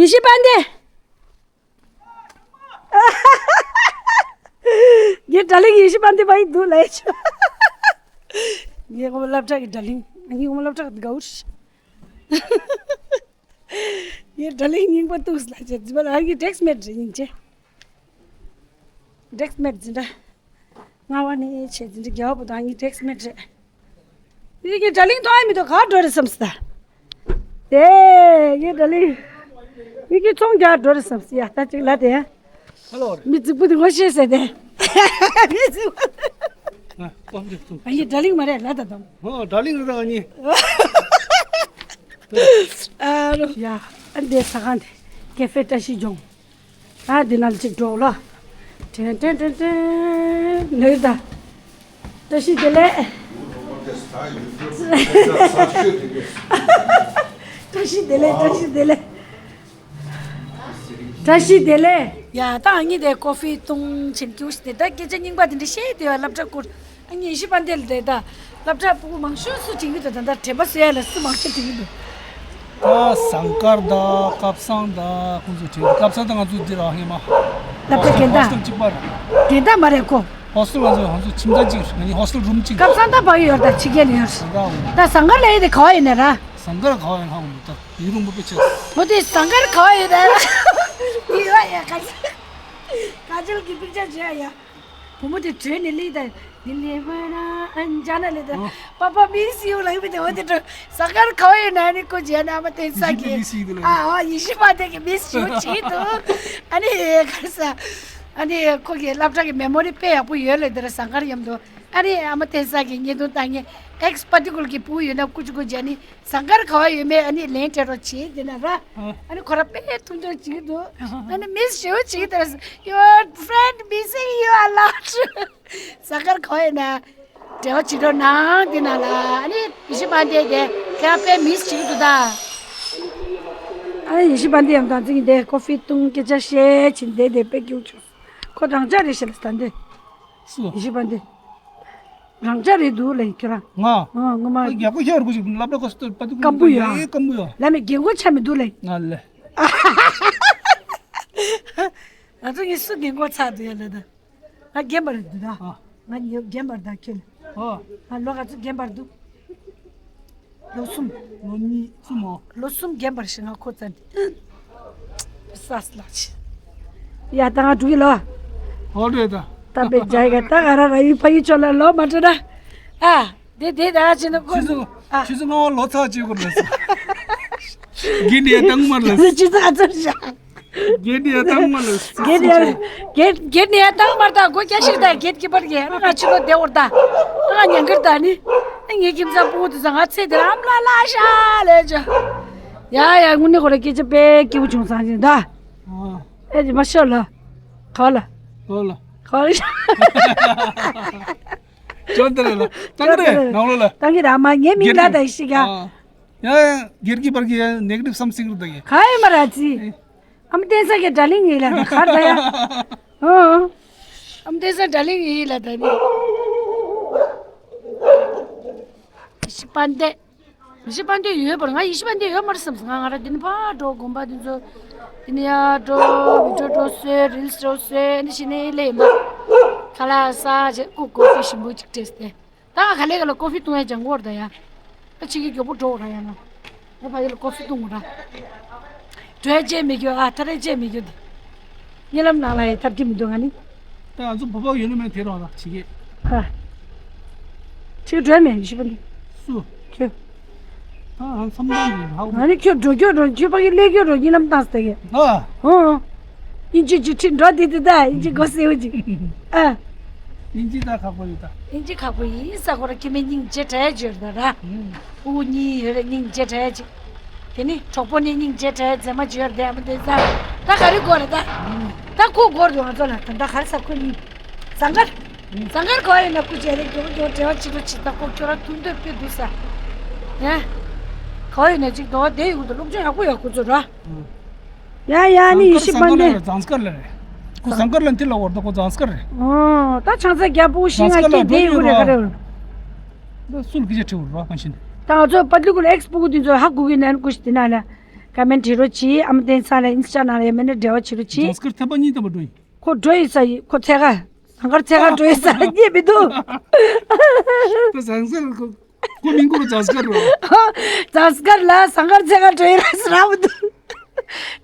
ཡེ་ཤེས་དཔལ་ལྡན། ངའི་དྲ་ལིང་ཡེ་ཤེས་དཔལ་ལྡན་པ་ཡི་འདུག་ལས་ཆོ། ངའི་སྔོན་མ་སློབ་གྲྭ་གི་དྲ་ལིང་། ངའི་སྔོན་མ་སློབ་གྲྭ་གི་དགའ་བོ་ཞིག་ངའི་དྲ་ལིང་རྙིང་པ་འདུག་ལ་ཆེ་འཛི་པ་ལ་ངའི་ཌེག་སི་མེད་རེད་སྙིང་རྗེ། ཌེག་སི་མེད་འཛི་འདྲ། རྔ་བ་ནས་ཆེ་འཛི་འདྲ་རྒྱལ་བ་པོ་དང་ངའི་ཌེག་སི་མེད་རེད། ངའི་དྲ་ལིང་མཐོང་ཡ་མི་འདུག་ག་འགྲོ་རེད་བསམ་སི་ད། དེ་ངའི་དྲ་ལིང་། ངའི་ཚོང་རྒྱག་འགྲོ་རེད་བསམ་སི་ཡ་ད་ཅིག་ལ་དེ། ཧ་ལོ་རེད། མི་རྫིག་པོ་དེ་ངོ་ཤེས་ཟེར་ཏེ། མི་རྫིག་པོ། ཨ་ཨོ་འདི་ཐུང་། ཨ་ཡི་དྲ་ལིང་མ་རེད་ལ་ད་དམ། ཨོ་དྲ་ལིང་རེད་ད་ཨ་ནི། ཨ་རོ། ཡ་ཨ་འདི་ཟ་ཁང་དེ་ཀེ་ཧྥེ་བཀྲ་ཤིས་ལྗོངས། ཨ་འདི་ནང་ཅིག་འགྲོ་ལ། ཏྲེན་ཏྲེན་ཏྲེན་ཏྲེན། ལོས་ད། བཀྲ་ཤིས་བདེ་ལེགས། བཀྲ་ཤིས་བདེ་ལེགས། བཀྲ་ཤིས་བདེ་ལེགས། བཀྲ་ཤིས་བདེ་ལེགས། ཡ་ད་ཨ་ནི་དེ་ཀོ་ཧྥི་བཏུང་བྱིན་སྐྱུར་ཞིག་དེ་ད་སྐད་ཆ་རྙིང་པ་དེ་འདྲ་བཤད་དེ་བ་སློབ་གྲྭ་སྐོར། ཨ་ནི་ཡེ་ཤེས་དཔལ་ལྡན་དེ་ད་སློབ་གྲྭ་ཕྲུ་གུ་མང་ཤོས་སུ་བྱིན་གྱི་འདུག་ད་ད་དྲན་པ་གསོ་ཡ་ལ་སུ་མང་ཤོས་བྱིན་གྱི་འདུག་ད་ཟངས་དཀར་ད་ཀབ་སང་ད་ཁོང་ཚོ་བྱིན་གྱི་ཀབ་སང་ད་ང་ཚོ་འདི་ར་ཧེ་མ་སློབ་གྲྭ་ཧོ་སི་ཊེལ་གཅིག་པ་ར། དེ་ད་མ་རེད་ཁོ། ཧོ་སི་ཊེལ་ང་ཚོ་ང་ཚོ་ཁྱིམ་ཚང་གཅིག་ང་གཉིས་ཧོ་སི་ཊེལ་རུམ་གཅིག་ཀབ་སང་ད་བག་ཡོད་ད་ཕྱི་རྒྱལ་ཡོད། ད་ཟངས་དཀར་ལ་ཡོད་དེ་ག་བ་ཡོད་ན་ར། ཟངས་དཀར་ག་བ་ཡོད་ཧ་གོ་མི་ད། ཡིག་རུང་པོ་དཔེ་ཆེ། མོ་དེ་ཟངས་དཀར་ག་བ་ཡོད་ད། ཡི་བ་ཡ་ག་ཚོད། ག་ཚོད་ཀྱི་པིག་ཅར་བྱོས་ཡ། བུ་མོ་དེ་བྲོས་ནས་སླེབས་ད། ལི་ལི་ཧོ་ན་ཨན་ཇ་ན་ལི་ད། ཨོ། པ་པ་མི་སི་ཡུ་ལ་ཡི་བི་དེ་འོ་དེ་འགྲོ། ཟངས་དཀར་ག་བ་ཡོད་ན་ནི་ཀོ་ཇེ་ན་མ་དེ་ས་གི། མི་སི་ཡུ་དེ་ལ། ཨ་ཨ་ཡེ་ཤེས་དཔལ་ལྡན་གི་མི་སི་ཡུ་བྱེད་འདུག་ཨ་ནི་ག་རེ་ཟ། ཨ་ནི་ཁོ་གི་སློབ་གྲྭ་གི་མེ་མོ་རི་དཔེ་ཡག་པོ་ཡོད་ལེ་དེ་ར་ཟངས་དཀར་མཉམ་དུ། ཨ་རེ་ཨ་མ་ཐེ་ས་གི་ཉེ་དུ་ད་ངས་ཨེག་སི་པར་ཊི་ཀུལ་གི་བུ་ཡོད་ན་ཀུ་ཅི་ཀུ་ཇ་ནི་ཟངས་དཀར་ག་བ་ཡོད་མེད་ཨ་ནི་ལན་སྤྲད་རོགས་བྱེད་དེ་ན་ར། ཨ་ནི་ཁོ་ར་དཔེ་ཐུང་ཐུང་བྱེད་ཀྱི་འདུག་ཨ་ནི་མི་སི་ཞེ་པོ་བྱེད་ཀྱི་འདུག Your friend missing you a lot. ཟངས་དཀར་ག་བ་ཡོད་ན་འབྲེལ་བ་བྱེད་རོགས་གནང་དེ་ན་ལ་ཨ་ནི་ཡེ་ཤེས་དཔལ་ལྡན་དེ་ཁྱེད་རང་དཔེ་མི་སི་བྱེད་ཀྱི་འདུག་ད། ཨ་ནི་ཡེ་ཤེས་དཔལ་ལྡན་ཡང་དང་ཚིག་འདི་ཀོ་ཧྥི་བཏུང་སྐད་ཆ་བཤད་ཕྱིན་བསྡད་དེ་དཔེ་སྐྱིད་པོ་བྱུང་། ཁོ་རང་ཅག་རེད་ཤག་ལ་ད་འདི། སུ། ཡེ་ཤེས་དཔལ་ལྡན། རང་ཅག་རེད་འདུག་ལེ་ཁྱོད་རང་། ང་། ཨ་ངོ་མ། ཡག་པོ་ཤར་དགོས་ཞིག་ལབ་ལ་ཁོ་སྟོད་པ་དུ་སྐམ་པོ་ཡ། སྐམ་པོ་ཡ། ལ་མི་རྒན་གོག་ཆགས་མི་འདུག་ལེ། ང་ལེ། ང་ཚོ་གཉིས་སུ་རྒན་གོག་ཆགས་འདུག་ཡ་ལེ་ད། ང་རྒན་པར་འདུག་ད། ཨ། ང་ཉོ་རྒན་པར་ད་ཁྱོད། ཨ། ང་ལོ་ག་ཚོད་རྒན་པར་འདུག་ལོ་གསུམ། ལོ་གཉིས་གསུམ་འོ། ལོ་གསུམ་རྒན་པར་ཞིག་ང་ཁོ་ཙམ་དེ། ས་སླ་ཆེ། ཡ་ད་ང་འགྲོ་གི་ལོ། ཨོ་རེད་ད། ད་པེ་ཇའི་ག་ད་ག་ར་ར་ཡུ་ཕ་ཡུ་ཆོ་ལ་ལོ་མ་འགྲོ་ན། ཨ། དེ་དེ་ད་ཅི་ན་ཁོ། ཆུ་ཚོད། ཨ། ཆུ་ཚོད་ལྔ་པ་ལོ་ཚ་བྱེད་དགོས་རེད། དགེ་འདི་ཡ་དང་མ་ལ། ཆུ་ཚོད་ཨ་ཚར་བཞག་དགེ་འདི་ཡ་དང་མ་ལ། དགེ་འདི་ཡ། དགེ་དགེ་འདི་ཡ་དང་མར་ད་སྒོ་རྒྱ་ཞིག་ད་དགེ་གི་པར་གི་ང་ཆུ་ལོ་བདེ་བར་ད། ང་ཉན་གིར་ད་ནི། ངའི་ཁྱིམ་ཚང་ཕྲུ་གུ་དེ་ཚོ་ང་ཚེ་འདིར་ཨམ་ལ་ལ་ཤ་ལས་ཅོ། ཡ་ཡ་དངོས་གནས་ཁོ་ར་སྐད་ཆ་དཔེ་སྐྱིད་པོ་བྱུང་སང་ཞིག་ད། ཨ། ཨེ་ཅི་མ་ཤོར་ལ། ག་ལ། ག་ལ། ག་ལ། ཅོ་འདི་རེད་ལ། ཏང་རེད་ནང་ལོ་ལ། ཏང་གི་ར་མ་ངའི་མིང་ལ་ད་ཤི་ག་ཡ་ཡ་སྒེར་གྱི་བར་གྱི་ནེ་ག་ཊིབ་བསམ་སྲིད་རུ་ད་གི་ཁ་ཡེ་མ་ར་ཙི། ཨ་མ་བསྟན་ས་གི་དྲ་ལིང་ཡིན་ལ་ད་གར་ད་ཡ། ཨོ། ཨ་མ་བསྟན་ས་དྲ་ལིང་ཡིན་ལ་ད་ནི། ཤི་པན་ཏེ། མི་ཤི་པན་ཏེ་ཡོད་པར་ང་ཡི་ཤི་པན་ཏེ་ཡོད་མ་རེད་བསམ་སོང་ང་ང་ར་འདི་ནི་ཕར་འགྲོ་དགོན་པ་འདི་ཚོ། འདི་ནི་ཡར་འགྲོ་བི་ཌིའོ་འགྲོ་སོས་རིལ་སི་འགྲོ་སོས་འདི་ཤི་ནི་ལེ་ཡིན་པ། ཁ་ལག་ཟ་བྱས་ཀུ་ཀོ་ཕི་ཞིམ་པོ་ཅིག་སྤྲད་སྟེ། ད་ང་ག་ལེ་ག་ལ་ཀོ་ཕི་བཏུང་ཡ་ལྗང་གོར་ད་ཡ། ད་ཕྱི་གི་མགྱོགས་པོ་འགྲོ་ར་ཡ་ན། ང་ཕ་ཡུལ་ལ་ཀོ་ཕི་བཏུང་ར། འགྲོ་ཡ་བརྗེད་མི་རྒྱུ་ཨ་ཐ་རེ་བརྗེད་མི་རྒྱུ་དེ། རྨི་ལམ་ནང་ལ་ཡ་ཐབས་ཀྱི་མི་འདུག་ང་ནི། ད་ང་ཚོ་བོད་པ་ཡོད་ན་མེད་དེ་རོགས་ལ་ཕྱི་གི་ཧ། ཕྱི་འགྲོ་མེད་ཡུལ་ཤི་པ་འདི། སུ། ཁྱོད། ད་ང་བསམ་བློ་འདི་ཧ་གོ་ང་ནི་ཁྱོད་འགྲོ་རྒྱུ་རོ་ཁྱོད་ཕ་གི་སླེབས་རྒྱུ་རོ་རྨི་ལམ་བཏང་སྟེ་གི་ཨ། ཧོ། ཨིན་ཇི་ཅིག་ཁྲིད་འགྲོ་དེ་དེ་ད་ཨིན་ཇི་གོ་སེ་བ་ཅིག་ཨ། ཨིན་ཇི་ད་ཁག་པོ་ཡོད་ད། ཨིན་ཇི་ཁག་པོ་ཡིན་ས་ཁོ་ར་ཁྱི་མེད་སྙིང་རྗེ་དྲག་ཡ་ཅིག་ཡོད་རེད་ད་ར། ཨུ་གཉིས་ཡོད་རེད་སྙིང་རྗེ་དྲག་ཡ་ཅིག་དེ་ནི་གྲོགས་པོ་ནི་སྙིང་རྗེ་དྲག་ཡ་མཛེས་མ་ཅིག་ཡོད་རེད་ད་ཡ་མ་དེ་ས། ད་ག་རེ་དགོས་རེད་ད། ད་ཁོ་དགོས་རེད་ང་ཚོ་ལ་ད་ད་ག་རེ་ས་ཁོ་གཉིས། ཟངས་དཀར། ཟངས་དཀར་ག་བ་ཡོད་ན་སྐུ་མཇལ་རེ་མགྱོགས་མགྱོགས་འབྲེལ་བ་བྱེད་རོགས་བྱེད་ད་ཁོ་ཁྱོད་ར་ཐུག་འདོད་དཔེ་འདུག་ས། ཡ། ག་བ་ཡོད་ན་ཅིག་དོ་བ་དེ་ཡོད་འདུག་སློབ་སྦྱོང་ཡག་པོ་ཡག་པོ་ཚོ་ར། ཡ་ཡ་ནི་ཡི་ཤི་པན་ཏེ། ཟངས་དཀར་ལ་རེད། ཁོ་ཟངས་དཀར་ལ་འདི་ལ་བར་དུ་ཁོ་ཟངས་དཀར་རེད། ཨོ། ད་ཆང་ས་རྒྱལ་པོ་ཤིང་ང་སྐད་དེ་ཡོད་རེད་ག་རེ། ད་སུ་ལ་སྐད་ཆ་དྲི་བ་ར་གང་ཤེས་ནས། ད་ང་ཚོ་པ་ཏི་ལུ་ཀུ་ལ་ཨེགས་པོ་གུ་དེ་ཚོ་ཧ་གོ་གི་ནས་ཀུ་ཤི་དེ་ན་ལ། ཀ་མེན་བྲིས་རོགས་གྱིས་ཨ་མ་བསྟན་ས་ལ་ཨིན་སི་ཊ་ནང་ལ་ཡ་མེད་ན་འབྲེལ་བ་བྱེད་རོགས་གྱིས། ཟངས་དཀར་ཐེམ་པ་གཉིས་ཐེམ་པ་འགྲོ་ཡིན། ཁོ་འགྲོ་ཡིན་ས་ཡིན་ཁོ་ཚད་ག་ཟངས་དཀར་ཚད་ག་འགྲོ་ཡིན་ས་རྙེད་མི་འདུག་ད་ཟངས་དཀར་ཁོ་ཁོ་མིང་ཁོ་ར་ཟངས་དཀར་རོ། ཟངས་དཀར་ལ་ཟངས་དཀར་ཚད་ག་འགྲོ་ཡིན་ལ་ཟེར་ར་མི་འདུག་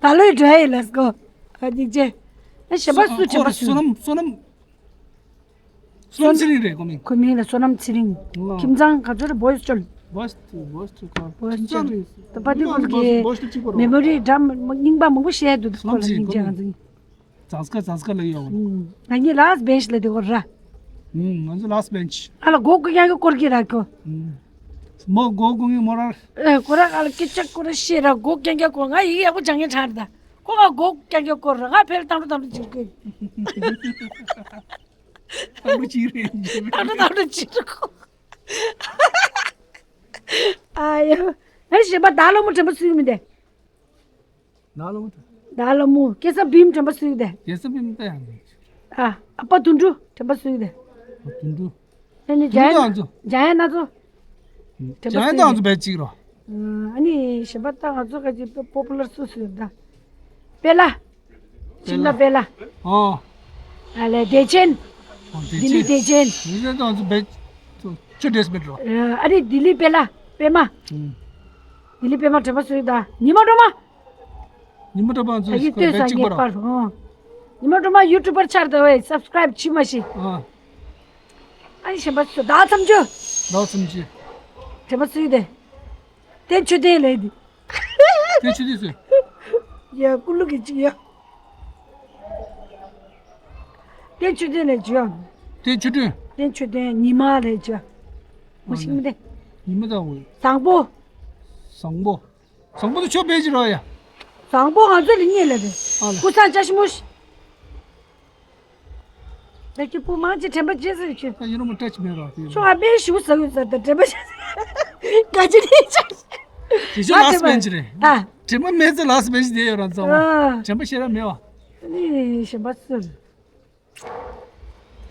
ད་ལོས་འགྲོ་ཡིན་ལ་སྐོ། ཨ་སྙིང་རྗེ། ཨ་གཞན་པ་སུ་བྱེད་པ་སུ། བསོད་ནམས་བསོད་ནམས། བསོད་ནམས་ཚེ་རིང་རེད་ཁོ་མིང་། ཁོ་མིང་ལ་བསོད་ནམས་ཚེ་རིང་། ཨ། ཁྱིམ་ཚང་ག་ཚོད་རེད་བོ་ཡིས་ཅོལ། བོ་ཡིས་ཅོལ། བོ་ཡིས་ཅོལ་ཁ། བོ་ཡིས་ཅོལ། ད་པ་ཏི་ཀུ་ལ་གི་བོ་ཡིས་ཅོལ་གཅིག་པོ་རེད། མེ་མོ་རི་འདྲ་རྙིང་པ་མང་པོ་བཤད་འདུག་ཁོ་ལ་སྙིང་རྗེ་ང་ཚོ། ཟངས་དཀར་ཟངས་དཀར་ལ་ཡོད། ང་གཉིས་ལཱ་སི་བེན་ཆི་ལ་དེ་སྐོར་ར། ང་ཚོ་ལཱ་སི་བེན་ཆི། ཨ་ལ་སྒོ་ཀུ་ཀྱང་གི་སྐོར་གྱི་ར་ཁྱོ། མོ་སྒོ་ཀུ་ངི་མོ་ར། ཨེ་ཁོ་ར་ཨ་ལ་སྐད་ཆ་ཁོ་ར་ཤེས་ར་སྒོ་ཀྱང་གི་སྐོར་ང་ཡིག་ཡག་པོ་སྦྱང་མཁན་དྲག་རེད་ད། ཁོ་ང་སྒོ་ཀྱང་གི་སྐོར་ར་ང་ཕལ་དང་འགྲོ་དང་འགྲོ་བྱེད་དགོས། དང་འགྲོ་བྱེད་རེད། དང་འགྲོ་དང་འགྲོ་བྱེད་ར་ཁོ། ཨ་ཡ། ཨེ་གཞན་པ་ད་ལོ་མོ་དྲན་པ་སུ་ཡིན་མི་འདེ། ནཱ་ལོ། ནཱ་ལོ་མོ་སྐལ་བཟང་བིམ་དྲན་པ་སུ་ཡོད་དེ། སྐལ་བཟང་བིམ་ད་ཡང་མེད། ཨ་ཨ་ཕ་དུད་འགྲོ་དྲན་པ་སུ་ཡོད་དེ། དུད་འགྲོ། ཨ་ནི་དུད་འགྲོ་ཨ་ཚོ། འཇམ་དབྱངས་ན་ཚོ། དྲན་པ་སུ་ཡོད་དེ། འཇམ་དབྱངས་ད་ཚོ་བེད་གཅིག་རོ། ཨ་ནི་གཞན་པ་ད་ང་ཚོ་ག་ཅིག་པོ་པུ་ལར་སུ་སུ་ཡོད་ད། པེ་ལ། ཤིམ་ལ་པེ་ལ། ཨོ། ཨ་ལེ་བདེ་ཆེན། ཨོ་བདེ་ཆེན། ལྡི་ལི་བདེ་ཆེན། བདེ་ཆེན་ད་ཚོ་བེད། ཚོ་ཆུ་འདྲེས་མེད་རོ། ཨ་ནི་ལྡི་ལི་པེ་ལ་པེ་མ། ལྡི་ལི་པེ་མ་དྲན་པ་སུ་ཡོད་ད། ཉི་མ་སྒྲོལ་མ། ཉི་མ་སྒྲོལ་མ་ཚོ་ཨ་ཡི་ལྟོས་ས་ངེས་པར་ཧོ། ཉི་མ་སྒྲོལ་མ་ཡུ་ཊུབ་པར་ཆགས་འདུག་བས་སབ་སི་ཀ་རེབ་བྱེད་མ་ཤེས། ཨ་ནི་གཞན་པ་ཚོ་ཟླ་བ་མཚམས་སྦྱོར། ཟླ་བ་མཚམས་སྦྱོར། དྲན་པ་སུ་ཡོད་དེ། བསྟན་ཆོས་ལྡན་ལས་འདི། བསྟན་ཆོས་ལྡན་སུ། ཡ་ཀུ་ལུ་གི་ཅི་ཡ། བསྟན་ཆོས་ལྡན་ལས་ཅི་ཡ། བསྟན་ཆོས་ལྡན། བསྟན་ཆོས་ལྡན་ཉི་མ་ལས་ཅི་ཡ། མོ་ཤིང་མི་ལྡན། ཉི་མ་དང་འོད། བཟང་པོ། བཟང་པོ། བཟང་པོ་དེ་ཆོས་པེ་ཅི་རོ་ཡ། བཟང་པོ་ང་ཚོ་ལ་རྙེད་ལ་རེད། ཨ་ལ། ཀུ་སང་ཅ་ཤི་མོ་ཤི། ད་ཁྱི་སྤུ་མང་ཆེ་དྲན་པ་བརྗེད་ཟེར་ཁྱོད། ད་ཡིན་རུང་མ་སྐྲ་ཅི་མེད་རོགས་དེ། ཁྱོད་ཨ་པའི་ཞུ་ཟ་གི་ཟ་ད་དྲན་པ་བརྗེད་ཟེར། ག་ཅི་རེད་ཅག་དེ་ཆོས་ལ་སི་བེན་ཆི་རེད། ཨ། དྲན་པ་མེད་ཚེ་ལ་སི་བེན་ཆི་དེ་ཡོད་རང་ཚང་མ། ཨ། དྲན་པ་ཤེས་ར་མེད་བ། ནི་གཞན་པ་ཚོ།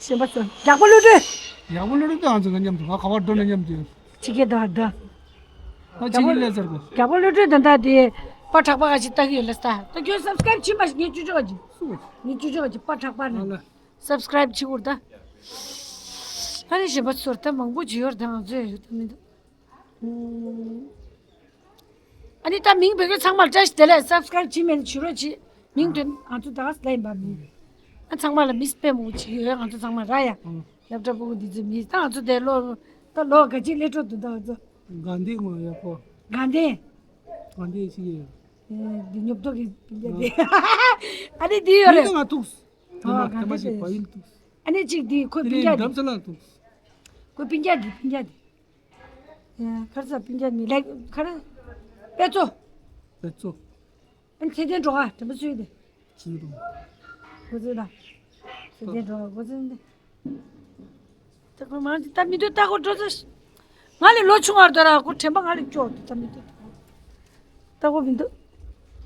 གཞན་པ་ཚོ་རྒྱག་པ་བློ་གྲོས། ཡག་པོ་ལོ་རེ་ད་ང་ཚོ་ག་མཉམ་དུ་ང་ག་བར་འགྲོ་ན་མཉམ་དུ་ཡོད། ཅི་སྐད་ད་ད། ཨ་ཅི་གི་ལས་ཟེར་གོ། རྒྱ་པོ་བློ་གྲོས་ད་ད་དེ་པ་གྲགས་པ་ག་ཅིག་ལྟ་གི་ཡོད་ལ་ས། ད་ཁྱོད་སབ་སི་ཀ་རབ་བྱེད་མ་ཤེས་ངས་ཅུ་ཅོག་ཅིག་སུ། ངས་ཅུ་ཅོག་ཅིག་པ་གྲགས་པ་ཨ་ན། ལ། སབ་སི་ཀ་རབ་བྱེད་དགོས་ད། ཨ་ནི་གཞན་པ་ཚོར་ད་མང་པོ་ཅིག་ཡོད་ད་ང་ཚོས་ཡོད་ད་མི་འདུག་ཨ་ནི་ད་མིང་བོད་སྐད་ཚང་མར་བཀྲ་ཤིས་བདེ་ལེགས་སབ་སི་ཀ་རབ་བྱེད་མེད་ན་བྱེད་རོགས་བྱེད། མིང་དོན་ང་ཚོ་ད་ག་ས་ལ་ཡིན་པ་མིན། ཨ་ཚང་མ་ལ་མིས་དཔེ་མོ་ཅིག་ཡོད་ང་ཚོ་ཚང་མ་ར་ཡ། ཨང་། སློབ་གྲྭ་ཕྲུ་གུ་འདི་ཚོ་མིས་ད་ང་ཚོ་དེ་ལོ་ད་ལོ་ག་ཅིག་སླེབས་འགྲོ་འདུག་ད་ང་ཚོ། དགའ་ལྡན་ངོ་ཡག་པོ། དགའ་ལྡན། དགའ་ལྡན་ཞིག་ཡོད། ཨེ་འདི་ཉོབ་ཏོ་གི་སྤུན་ཀྱག་དེ། ཨ་ནི་འདི་ཡོད་རེད། ང་ཐུག་ཨ་དེ་མ་ཞིག་བ་ཡིན་ཐུག་ཨ་ནི་གཅིག་འདི་ཁོའི་སྤུན་ཀྱག་འདི། འདམ་ས་ལ་ཐུག་ཁོའི་སྤུན་ཀྱག་འདི་སྤུན་ཀྱག་འདི། ཁར་ས་སྤུན་ཀྱག་མི་ལེགས་ཁར། དཔེ་ཚོ། དཔེ་ཚོ། ཨ་ནི་ཚེ་བརྟན་འགྲོ་ཨ་དྲན་པ་ཚོས་དེ། ཚེ་བརྟན། གོ་ཚོད་ད། ཚེ་བརྟན་འགྲོ་ཨ་གོ་ཚོད་འདི། ད་ཁོ་མང་ཅིག་ད་མི་འདུག་ད་ཁོ་འགྲོ་ཚོད། ང་ལས་ལོ་ཆུང་བར་དོ་ར་ཁོ་དྲན་པ་ང་ལས་སྐྱོ་འདུག་ད་མི་འདུག་ད་ཁོ་མི་འདུག་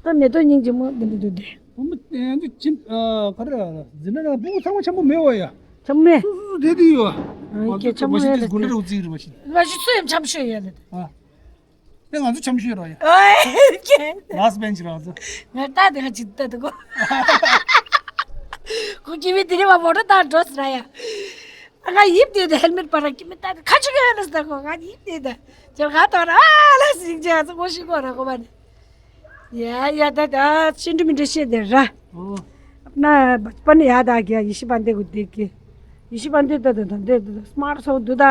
ད་མེ་ཏོག་སྙིང་རྗེ་མོ་འདི་མི་འདུག་དེ། ཨོ་མ་ཨེ་འདི་ཅིམ་ཨ་ག་རེ་ཟི་ན་ན་སྤུ་གུ་ཚང་མ་འཆམ་པོ་མེད་བ་ཡ། འཆམ་མེད། སུ་སུ་སུ་དེ་དེ་ཡོད། ཨ་ང་ཚོ་ཁྱེད་འཆམ་པོ་མ་ཤི་ཡ་ལ་དེ་དགུ་འདྲ་རུ་བརྩིས་རེད་མ་ཤི། མ་ཤི་སུ་ཡང་འཆམ་ཤོས་ཡ་ལ་དེ། ཨ། དེ་ང་ཚོ་འཆམ་ཤོས་ར་ཡ། ཨོའི་ཁྱེད། ལཱ་སི་ཊི་བེན་ཆི་ར་ང་ཚོ། ང་ལྟ་དེ་ང་ཅི་ལྟ་དེ་གོ། ཁོ་ཀི་བི་དེ་རེ་བ་མོ་ཊ་དང་འགྲོ་སི་ར་ཡ། ང་ཡིབ་དེ་དེ་ཧེལ་མེཊ་པ་ར་ཀི་མི་ལྟ་དེ་ཁ་ཆུ་གི་ཧེ་ལ་སི་ད་གོ་ང་ཡིབ་དེ་དེ། ཅེར་ག་ཏོ་ར་ལ་སིང་ཅེ་ང་ཚོ་ངོ་ཤེས་གོ་ར་གོ་བ་ནི། ཡ་ཡ་ད་ད་ཤིན་ཏུ་མི་འདྲ་ཤེས་དེ་ར། ཨོ། अपना बचपन याद आ गया ཡེ་ཤེས་དཔལ་ལྡན་གི་དེ་གི། ཡེ་ཤེས་དཔལ་ལྡན་ད་ད་ད་ད་ད་སི་མཱར་ཊི་ཚོ་འདུག་ད།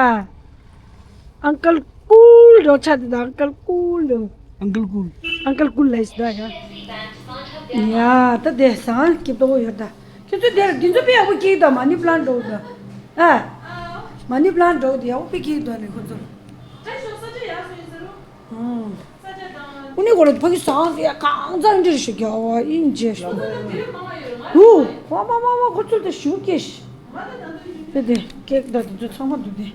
ཨང་ཀལ་ཀུལ་འགྲོ་ཆ་དེ་ད་ཨང་ཀལ་ཀུལ་འགྲོ། ཨང་ཀལ་ཀུལ། ཨང་ཀལ་ཀུལ་ལས་ད་ཡ། ཡ་ད་དེ་སང་སྐྱིད་པོ་ཡོད་ད། ཁྱེད་ཚོ་དེར་འདི་ཚོ་དཔེ་ཡག་པོ་སྐྱིད་ད་མ་ནི་པ་ལན་འགྲོ་ད། ཨ། མ་ནི་པ་ལན་འགྲོ་དེ་ཡག་པོ་དཔེ་སྐྱིད་ད་ནི་ཁོ་ཚོ། ཨང་། ཨུ་ནི་གོ་ལ་ཕ་གི་སང་སི་ཡ་གང་ཚང་འདྲི་ཞུ་རྒྱ་བ་ཨིན་ཇེ་ཞུ། ཧུ། ཝ་ཝ་ཝ་ཝ་ཁོ་ཚོ་དེ་ཞུ་ཀེ་ཤི། དེ་དེ་ཀེག་ད་དེ་ཚོ་ཚང་མ་འདུག་དེ།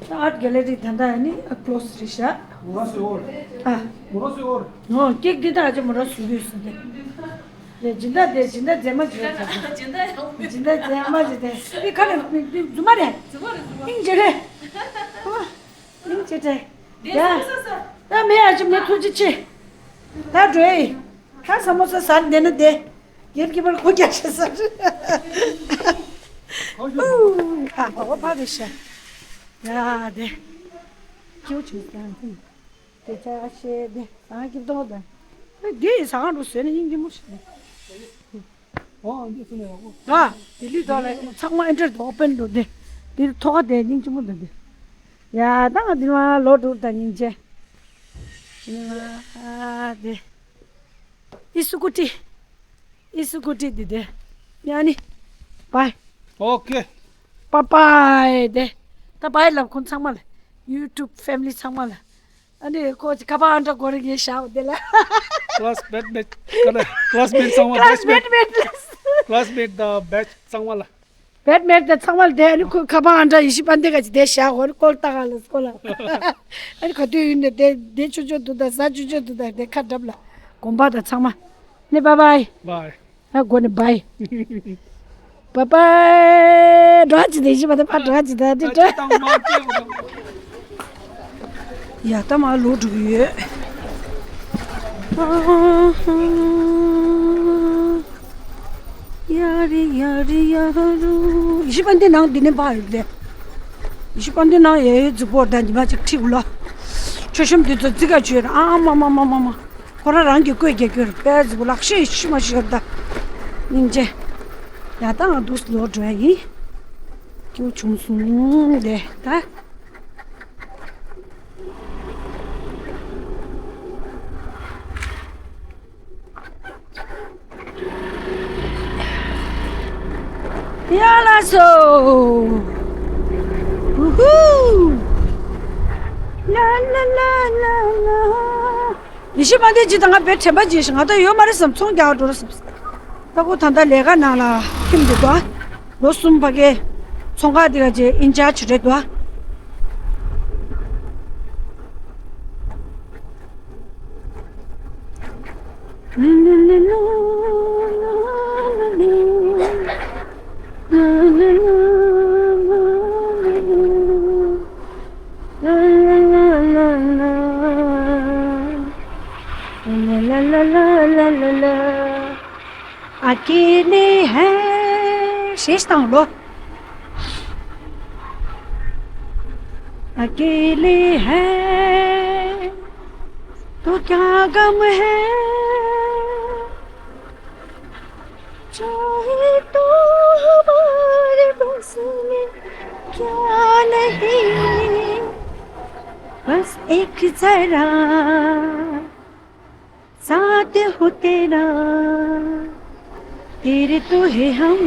ད་ཨར་ཊི་གེ་ལེ་རི་ད་ད་ནི་ཨ་ཀློ་སི་རེད་ཤག་མོ་ར་སི་ཨོར། ཨ། མོ་ར་སི་ཨོར། ནོ་ཀེག་འདི་ད་ཨ་ཅེ་མོ་ར་སུ་རེད་སུ་དེ། དེ་སྦྱིན་བདག་དེ་སྦྱིན་བདག་མཛེས་མ་ཅིག་རེད་ད། སྦྱིན་བདག་མཛེས་མ་ཅིག་དེ་སི་ཁ་ནས་རྫུན་མ་རེད། ཨིན་ཇི་རེད། ཨིན་ཇི་རེད། ཡ། ད་མེད་ཨ་ཅེ་མོ་ཐུགས་རྗེ་ཆེ། ད་འགྲོ་ཡི། ད་ས་མོ་ས་ཟ་བསྡད་ན་བསྡད། སྒེར་གྱི་བར་ཁོ་རྒྱ་ཆེ་ས་རེད། ཨ་ཧོ་ཕ་རེད་ཤག་ཡ་དེ། ཁྱེའུ་ཆུང་ས་དེ་ཆ་ཤེས་དེ་ཟངས་ཀྱི་ཏོག་དང་། དེ་ཟ་ཁང་དུ་བཟོས་ན་སྙིང་རྗེ་མོ་ཞིག་རེད། ཨོ་འདི་སུ་ནས་ཡག་པོ། ད་དེ་ལུས་ཐོག་ལ་ཚང་མ་ཨེན་ཊར་དུ་ཨོ་པན་དུ་དེ། དེ་ཐོག་དེ་སྙིང་རྗེ་མོ་འདུག་དེ། ཡ་ད་ང་འདི་མ་ལོ་དྲུག་དང་སྙིང་རྗེ། ཨ་དེ། ཨི་སུ་ཀུ་ཊི། ཨི་སུ་ཀུ་ཊི་འདི་དེ། ཡ་ནི། བའི། ཨོ་ཀེ། པ་པའི་དེ། ད་བའི་ལབ་ཁོང་ཚང་མ་ལ། ཡུ་ཊུབ་ཕེ་མི་ལི་ཚང་མ་ལ། ཨ་ནི་ཁོ་ཅི་ཁ་པར་ཨང་གྲངས་སྒོ་རེ་ངས་བཞག་འོ་དེ་ལ། ཀླ་སི་མེཊ་མེཊ་ཀ་ལ་ཀླ་སི་མེཊ་ཚང་མ་ཀླ་སི་མེཊ་མེཊ་ཀླ་སི་མེཊ་དང་བེ་ཆི་ཚང་མ་ལ། བེཊ་མེཊ་དང་ཚང་མ་ལ་དེ་ཨ་ནི་ཁོ་ཁ་པར་ཨང་གྲངས་ཡེ་ཤེས་དཔལ་ལྡན་ག་ཅིག་དེ་བཞག་འོ་ནི་ཀོལ་ལྟ་ག་ལ་སྐོ་ལ། ཨ་ནི་ག་དུས་ཡིན་ནས་དེ་དེ་ཆུ་ཆུ་འདུག་དང་ཟ་ཆུ་ཆུ་འདུག་དང་དེ་ཁ་གྲབ་ལ་དགོན་པ་དང་ཚང་མ། ནི་བའི་བའི། བའི། ཨ་དགོན་ནི་བའི། བའི་བའི། འགྲོ་ཅི་དེ་ཡེ་ཤེས་དཔལ་ལྡན་ཕར་འགྲོ་ཅི་དང་དེ་འགྲོ། ཡ་ད་མར་ལོག་འགྲོ་གི་ཡོད། ཡ་རི་ཡ་རི་ཡ་རུ། ཡེ་ཤེས་དཔལ་ལྡན་ནང་འདི་ནས་ཕར་ཡོད་དེ། ཡེ་ཤེས་དཔལ་ལྡན་ནང་ཡ་ཡོད་རྫིག་པོ་ད་ཉི་མ་གཅིག་ཁྲིད་གོ་ལ། མཆོད་གཤོམ་འདི་ཚོ་རྫིག་ག་བྱོས་ར་ཨ་མ་མ་མ་མ་མ། ཁོ་རང་རང་གི་བཀོད་རྒྱག་རྒྱུར་དཔེ་རྫིག་པོ་ལག་ཤེས་ཤི་མ་ཤི་ཡོད་ད། སྙིང་རྗེ། ཡ་ད་ང་འདུག་ལོག་འགྲོ་ཡ་ཡིན། སྐྱིད་པོ་བྱུང་སོང་དེ་ད། ཡ་ལ་སོ། ཧུ་ཧུ། ལ་ལ་ལ་ལ་ལ། ཡེ་ཤེས་དཔལ་ལྡན་ཅིག་དང་ང་བའི་དྲན་པ་ཅིག་ཞིག་ང་ད་ཡོད་མ་རེད་བསམ་ཚོང་རྒྱག་འགྲོ་རེད་བསམ། ད་ཁོ་ད་ལྟ་ལས་ཀ་ནང་ལ་ཁྱིམ་དུ་འདུག་ལོ་གསུམ་ཕ་གི་ཚོང་ཁང་འདི་ག་ཅིག་ཨིན་ཅར་ཇི་རེད་འདུག་ལ་ལ་ལ་ལ་ལ་ལ། अकेले हैं ཞེས་དང་ལོ། अकेले हैं तो क्या गम है, चाहे तो हमारे बस में क्या नहीं, बस एक जरा साथ हो तेरा, तेरे तो है हम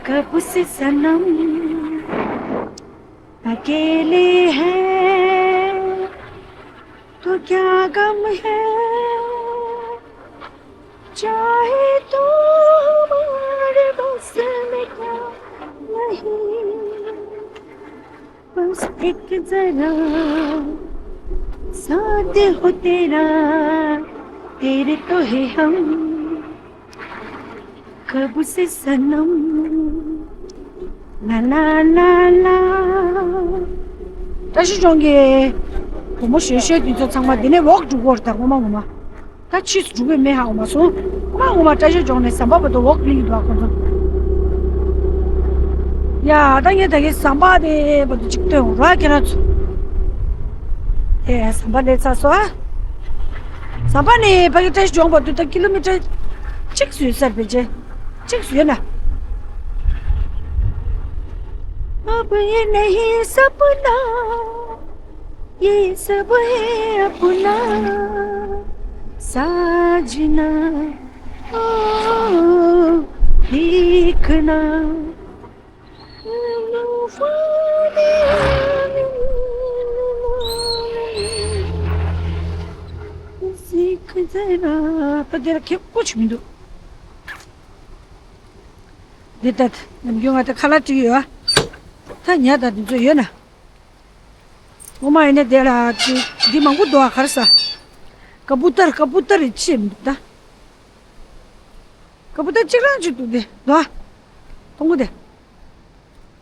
कब से सनम। अकेले हैं तो क्या गम है, चाहे तो हमारे बस में क्या नहीं, बस एक जरा साथ हो तेरा, तेरे तो है हम कब से सनम। ला ला ला ला། བཀྲ་ཤིས་ལྗོངས་ཀྱི་བུ་མོ་གཞོན་གཞོན་འདི་ཚོ་ཚང་མ་འདི་ནས་ཝོག་འགྲོ་གི་ཡོད་རེད་ད། ངོ་མ་ངོ་མ། ད་ཕྱིས་སུ་འགྲོ་གི་མེད་ཧ། ངོ་མ་སོང་། ངོ་མ་ངོ་མ་བཀྲ་ཤིས་ལྗོངས་ནས་ཟམ་པ་བར་དུ་ཝོག་སླེབས་ཀྱི་འདུག་ཨ་ཁོང་ཚོ། ཡ་ད་ངས་ད་གིན་ཟམ་པ་དེ་བར་དུ་གཅིག་སྟོན་ར་ཁྱེད་རང་ཚོ། ཨེ་ཟམ་པ་སླེབས་ཚར་སོང་ཨ། ཟམ་པ་ནས་ཕ་གི་བཀྲ་ཤིས་ལྗོངས་བར་དུ་ད་ཀི་ལོ་མི་ཊར་གཅིག་ཙམ་ཡོད་ས་རེད་པས། གཅིག་ཙམ་ཡོད་ན། अब ये नहीं सपना, ये सब है अपना, साजना, ओ, देखना। ད་དེ་ལ་ཁེ་ཀོ་ཆུ་མི་འདུག་འདི་ལྟ་ནམ་རྒྱུན་ང་ད་ཁ་ལག་བྲིས་ཡོད། ད་ཉལ་ད་འདི་ཚོ་ཡོད་ན། ངོ་མ་ཡིན་ན་དེ་ལ་འདི་འདི་མང་པོ་འདུག་ཨ། ག་རེ་ཟ། ཀ་པུ་ཏར་ཀ་པུ་ཏར་རེ་ཅི་མི་འདུག་ད། ཀ་པུ་ཏར་གཅིག་རང་གཅིག་འདུག་དེ་འདུག་ཨ། མཐོང་གོ་དེ།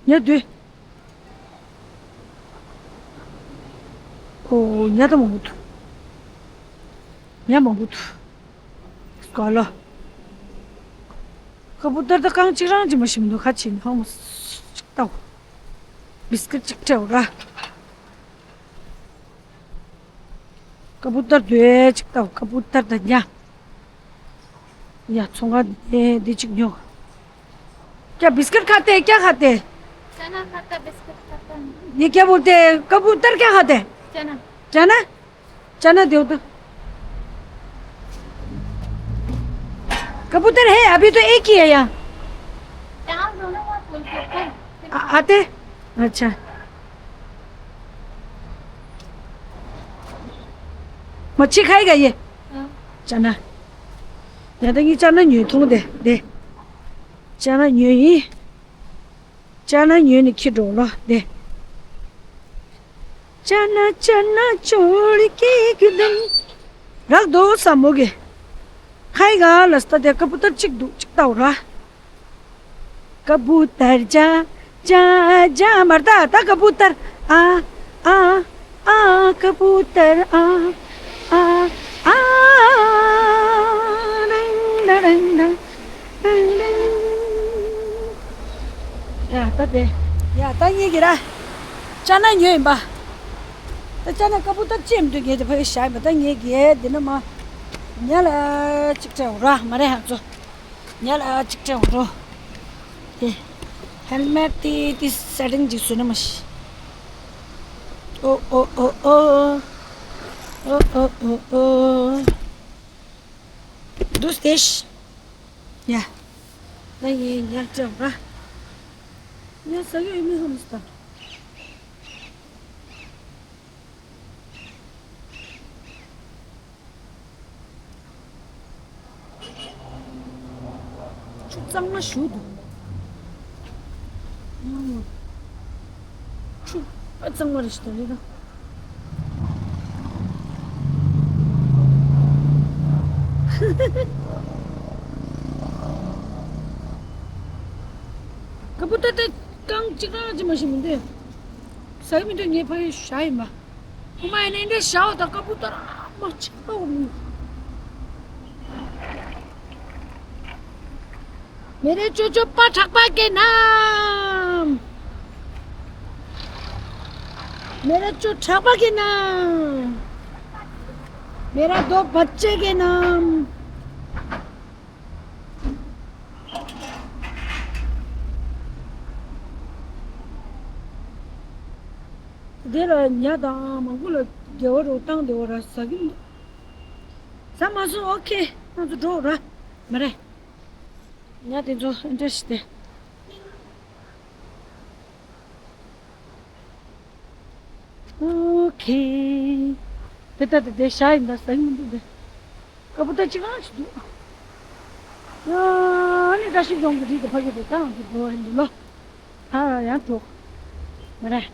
ཉལ་དུས། ཨོ་ཉལ་ད་མང་པོ་འདུག་ཉལ་མང་པོ་འདུག་སྐོར་ལོ། ཀ་པུ་ཏར་ད་རྐང་གཅིག་རང་གཅིག་མ་ཤི་མི་འདུག་ཁ་ཕྱེ་ནས་ཧང་མོ་ཅིག་ལྟ། བིས་ཀིཊ་ཅིག་སྤྲད་འོ་ར། ཀ་པུ་ཏར་དུ་ཅིག་ལྟ། ཀ་པུ་ཏར་ད་ཉ། ཡ་ཚོང་ཁང་འདི་འདི་ཅིག་ཉོ། क्या बिस्किट खाते हैं, क्या खाते हैं? चना खाता, बिस्किट खाता है। ये क्या बोलते हैं, कबूतर क्या खाते हैं? चना। चना? चना दो तो। कबूतर है, अभी तो एक ही है यहाँ। यहाँ दोनों वहाँ बोलते हैं। आ- आते? अच्छा। मच्छी खाएगा ये? हाँ। चना। ཡ་ད་ངས་ཅ་ན་ཉོས། མཐོང་དེ་དེ། ཅ་ན་ཉོས་ཡིན། ཅ་ན་ཉོས་ནས་ཁྱེར་འགྲོ་ལ་དེ། ཅ་ན་ཅ་ན་ཅོ་ལི་ཀི་གི་དམ། རག་དོ་ས་མོ་གི། ཁའི་ག་ལ་སྟ་དེ་ཀ་པུ་ཏར་གཅིག་འདུག་གཅིག་ལྟ་འོ་ར། कबूतर जा जा जा मरदा था कबूतर। आ आ आ कबूतर आ आ आ। डंग डंग डंग डंग डंग। ཡ་ད་དེ། ཡ་ད་ངེད་ཀྱི་ར། ཅ་ན་ཉོས་ཡིན་པ། ད་ཅ་ན་ཀ་པུ་ཏར་ཅེམ་དུ་ངེད་དེ་ཕ་གི་བཞག་ཡིན་པ། ད་ངེད་ཀྱི་དེ་ན་མ། ཉ་ལ་ཅིག་སྤྲད་འོ་ར་མ་རེད་ཧ་ཚོ། ཉ་ལ་ཅིག་སྤྲད་འོ་རོ། དེ། ཧེལ་མེད་དེ་དེ་སེ་ཊིང་ཅིག་བཟོས་ན་མ་ཤི། ཨོ་ཨོ་ཨོ་ཨོ། ཨོ་ཨོ་ཨོ་ཨོ། འདུག་སྟེ་ཤི། ཡ། ད་ངས་ཉ་སྤྲད་འོ་ར། ཉ་ཟ་གི་ཡོད་མེད་ཧ་མི་སི་ད། ཆུ་གཙང་མ་ཞིག་འདུག་ཆུ་ཨ་གཙང་མ་རེད་ཞིག་འདུག་ལེ་ད། ཀ་པུ་ཏར་དེ་རྐང་གཅིག་རང་གཅིག་མ་ཤི་མི་འདུག་ཟ་གི་མི་འདུག་ངས་ཕ་གི་བཞག་ཡིན་པ། ཁོ་མ་ཡིན་ན་འདི་འདྲ་བཞག་འོ་ད། ཀ་པུ་ཏར་ མ་ཆེ་པ་འོ་མི། मेरे चोचो पा ठक पा के नाम। मेरे चो ठक पा के नाम। मेरा दो बच्चे के नाम। དེ་ལ་ཉ་དང་མང་པོ་ལ་རྒྱལ་བ་རུ་བཏང་དེ་བ་ར་ཟ་གི་མི་འདུག་ཟ་མ་སོང་། ཨོ་ཁེ། ང་ཚོ་འགྲོ་ར། མ་རེད། ཉ་དེ་ཚོ་འདྲ་ཞིག་དེ། ཨོ་ཁེ། དེ་ལྟ་དེ་དེ་ཤ་ཡིན་ད་ཟ་ཡིན་འདུག་དེ། ཀ་པོ་ད་ཅི་གང་ཞིག་འདུག་ཡ། ཨ་ནི་བཀྲ་ཤིས་ལྗོངས་ཀྱི་རིགས་དེ་ཕ་གི་དེ་ད་ང་ཚོ་འགྲོ་ཡིན་འདུག་ལོ། ཧ་ཡང་འགྲོ། མ་རེད།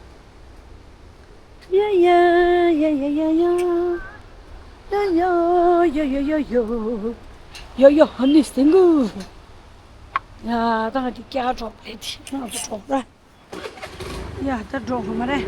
ཡ་ཡ་ཡ་ཡ་ཡ་ཡ། ཡ་ཡ་ཡ་ཡ་ཡ་ཡ། ཡ་ཡ་ཧ་ནི་སེང་གུ། ཡ་ད་ང་དེ་སྐྱ་གྲོགས་རེད་དེ་ང་ཚོ་གྲོགས་ར། ཡ་ད་འགྲོ་དགོས་མ་རེད།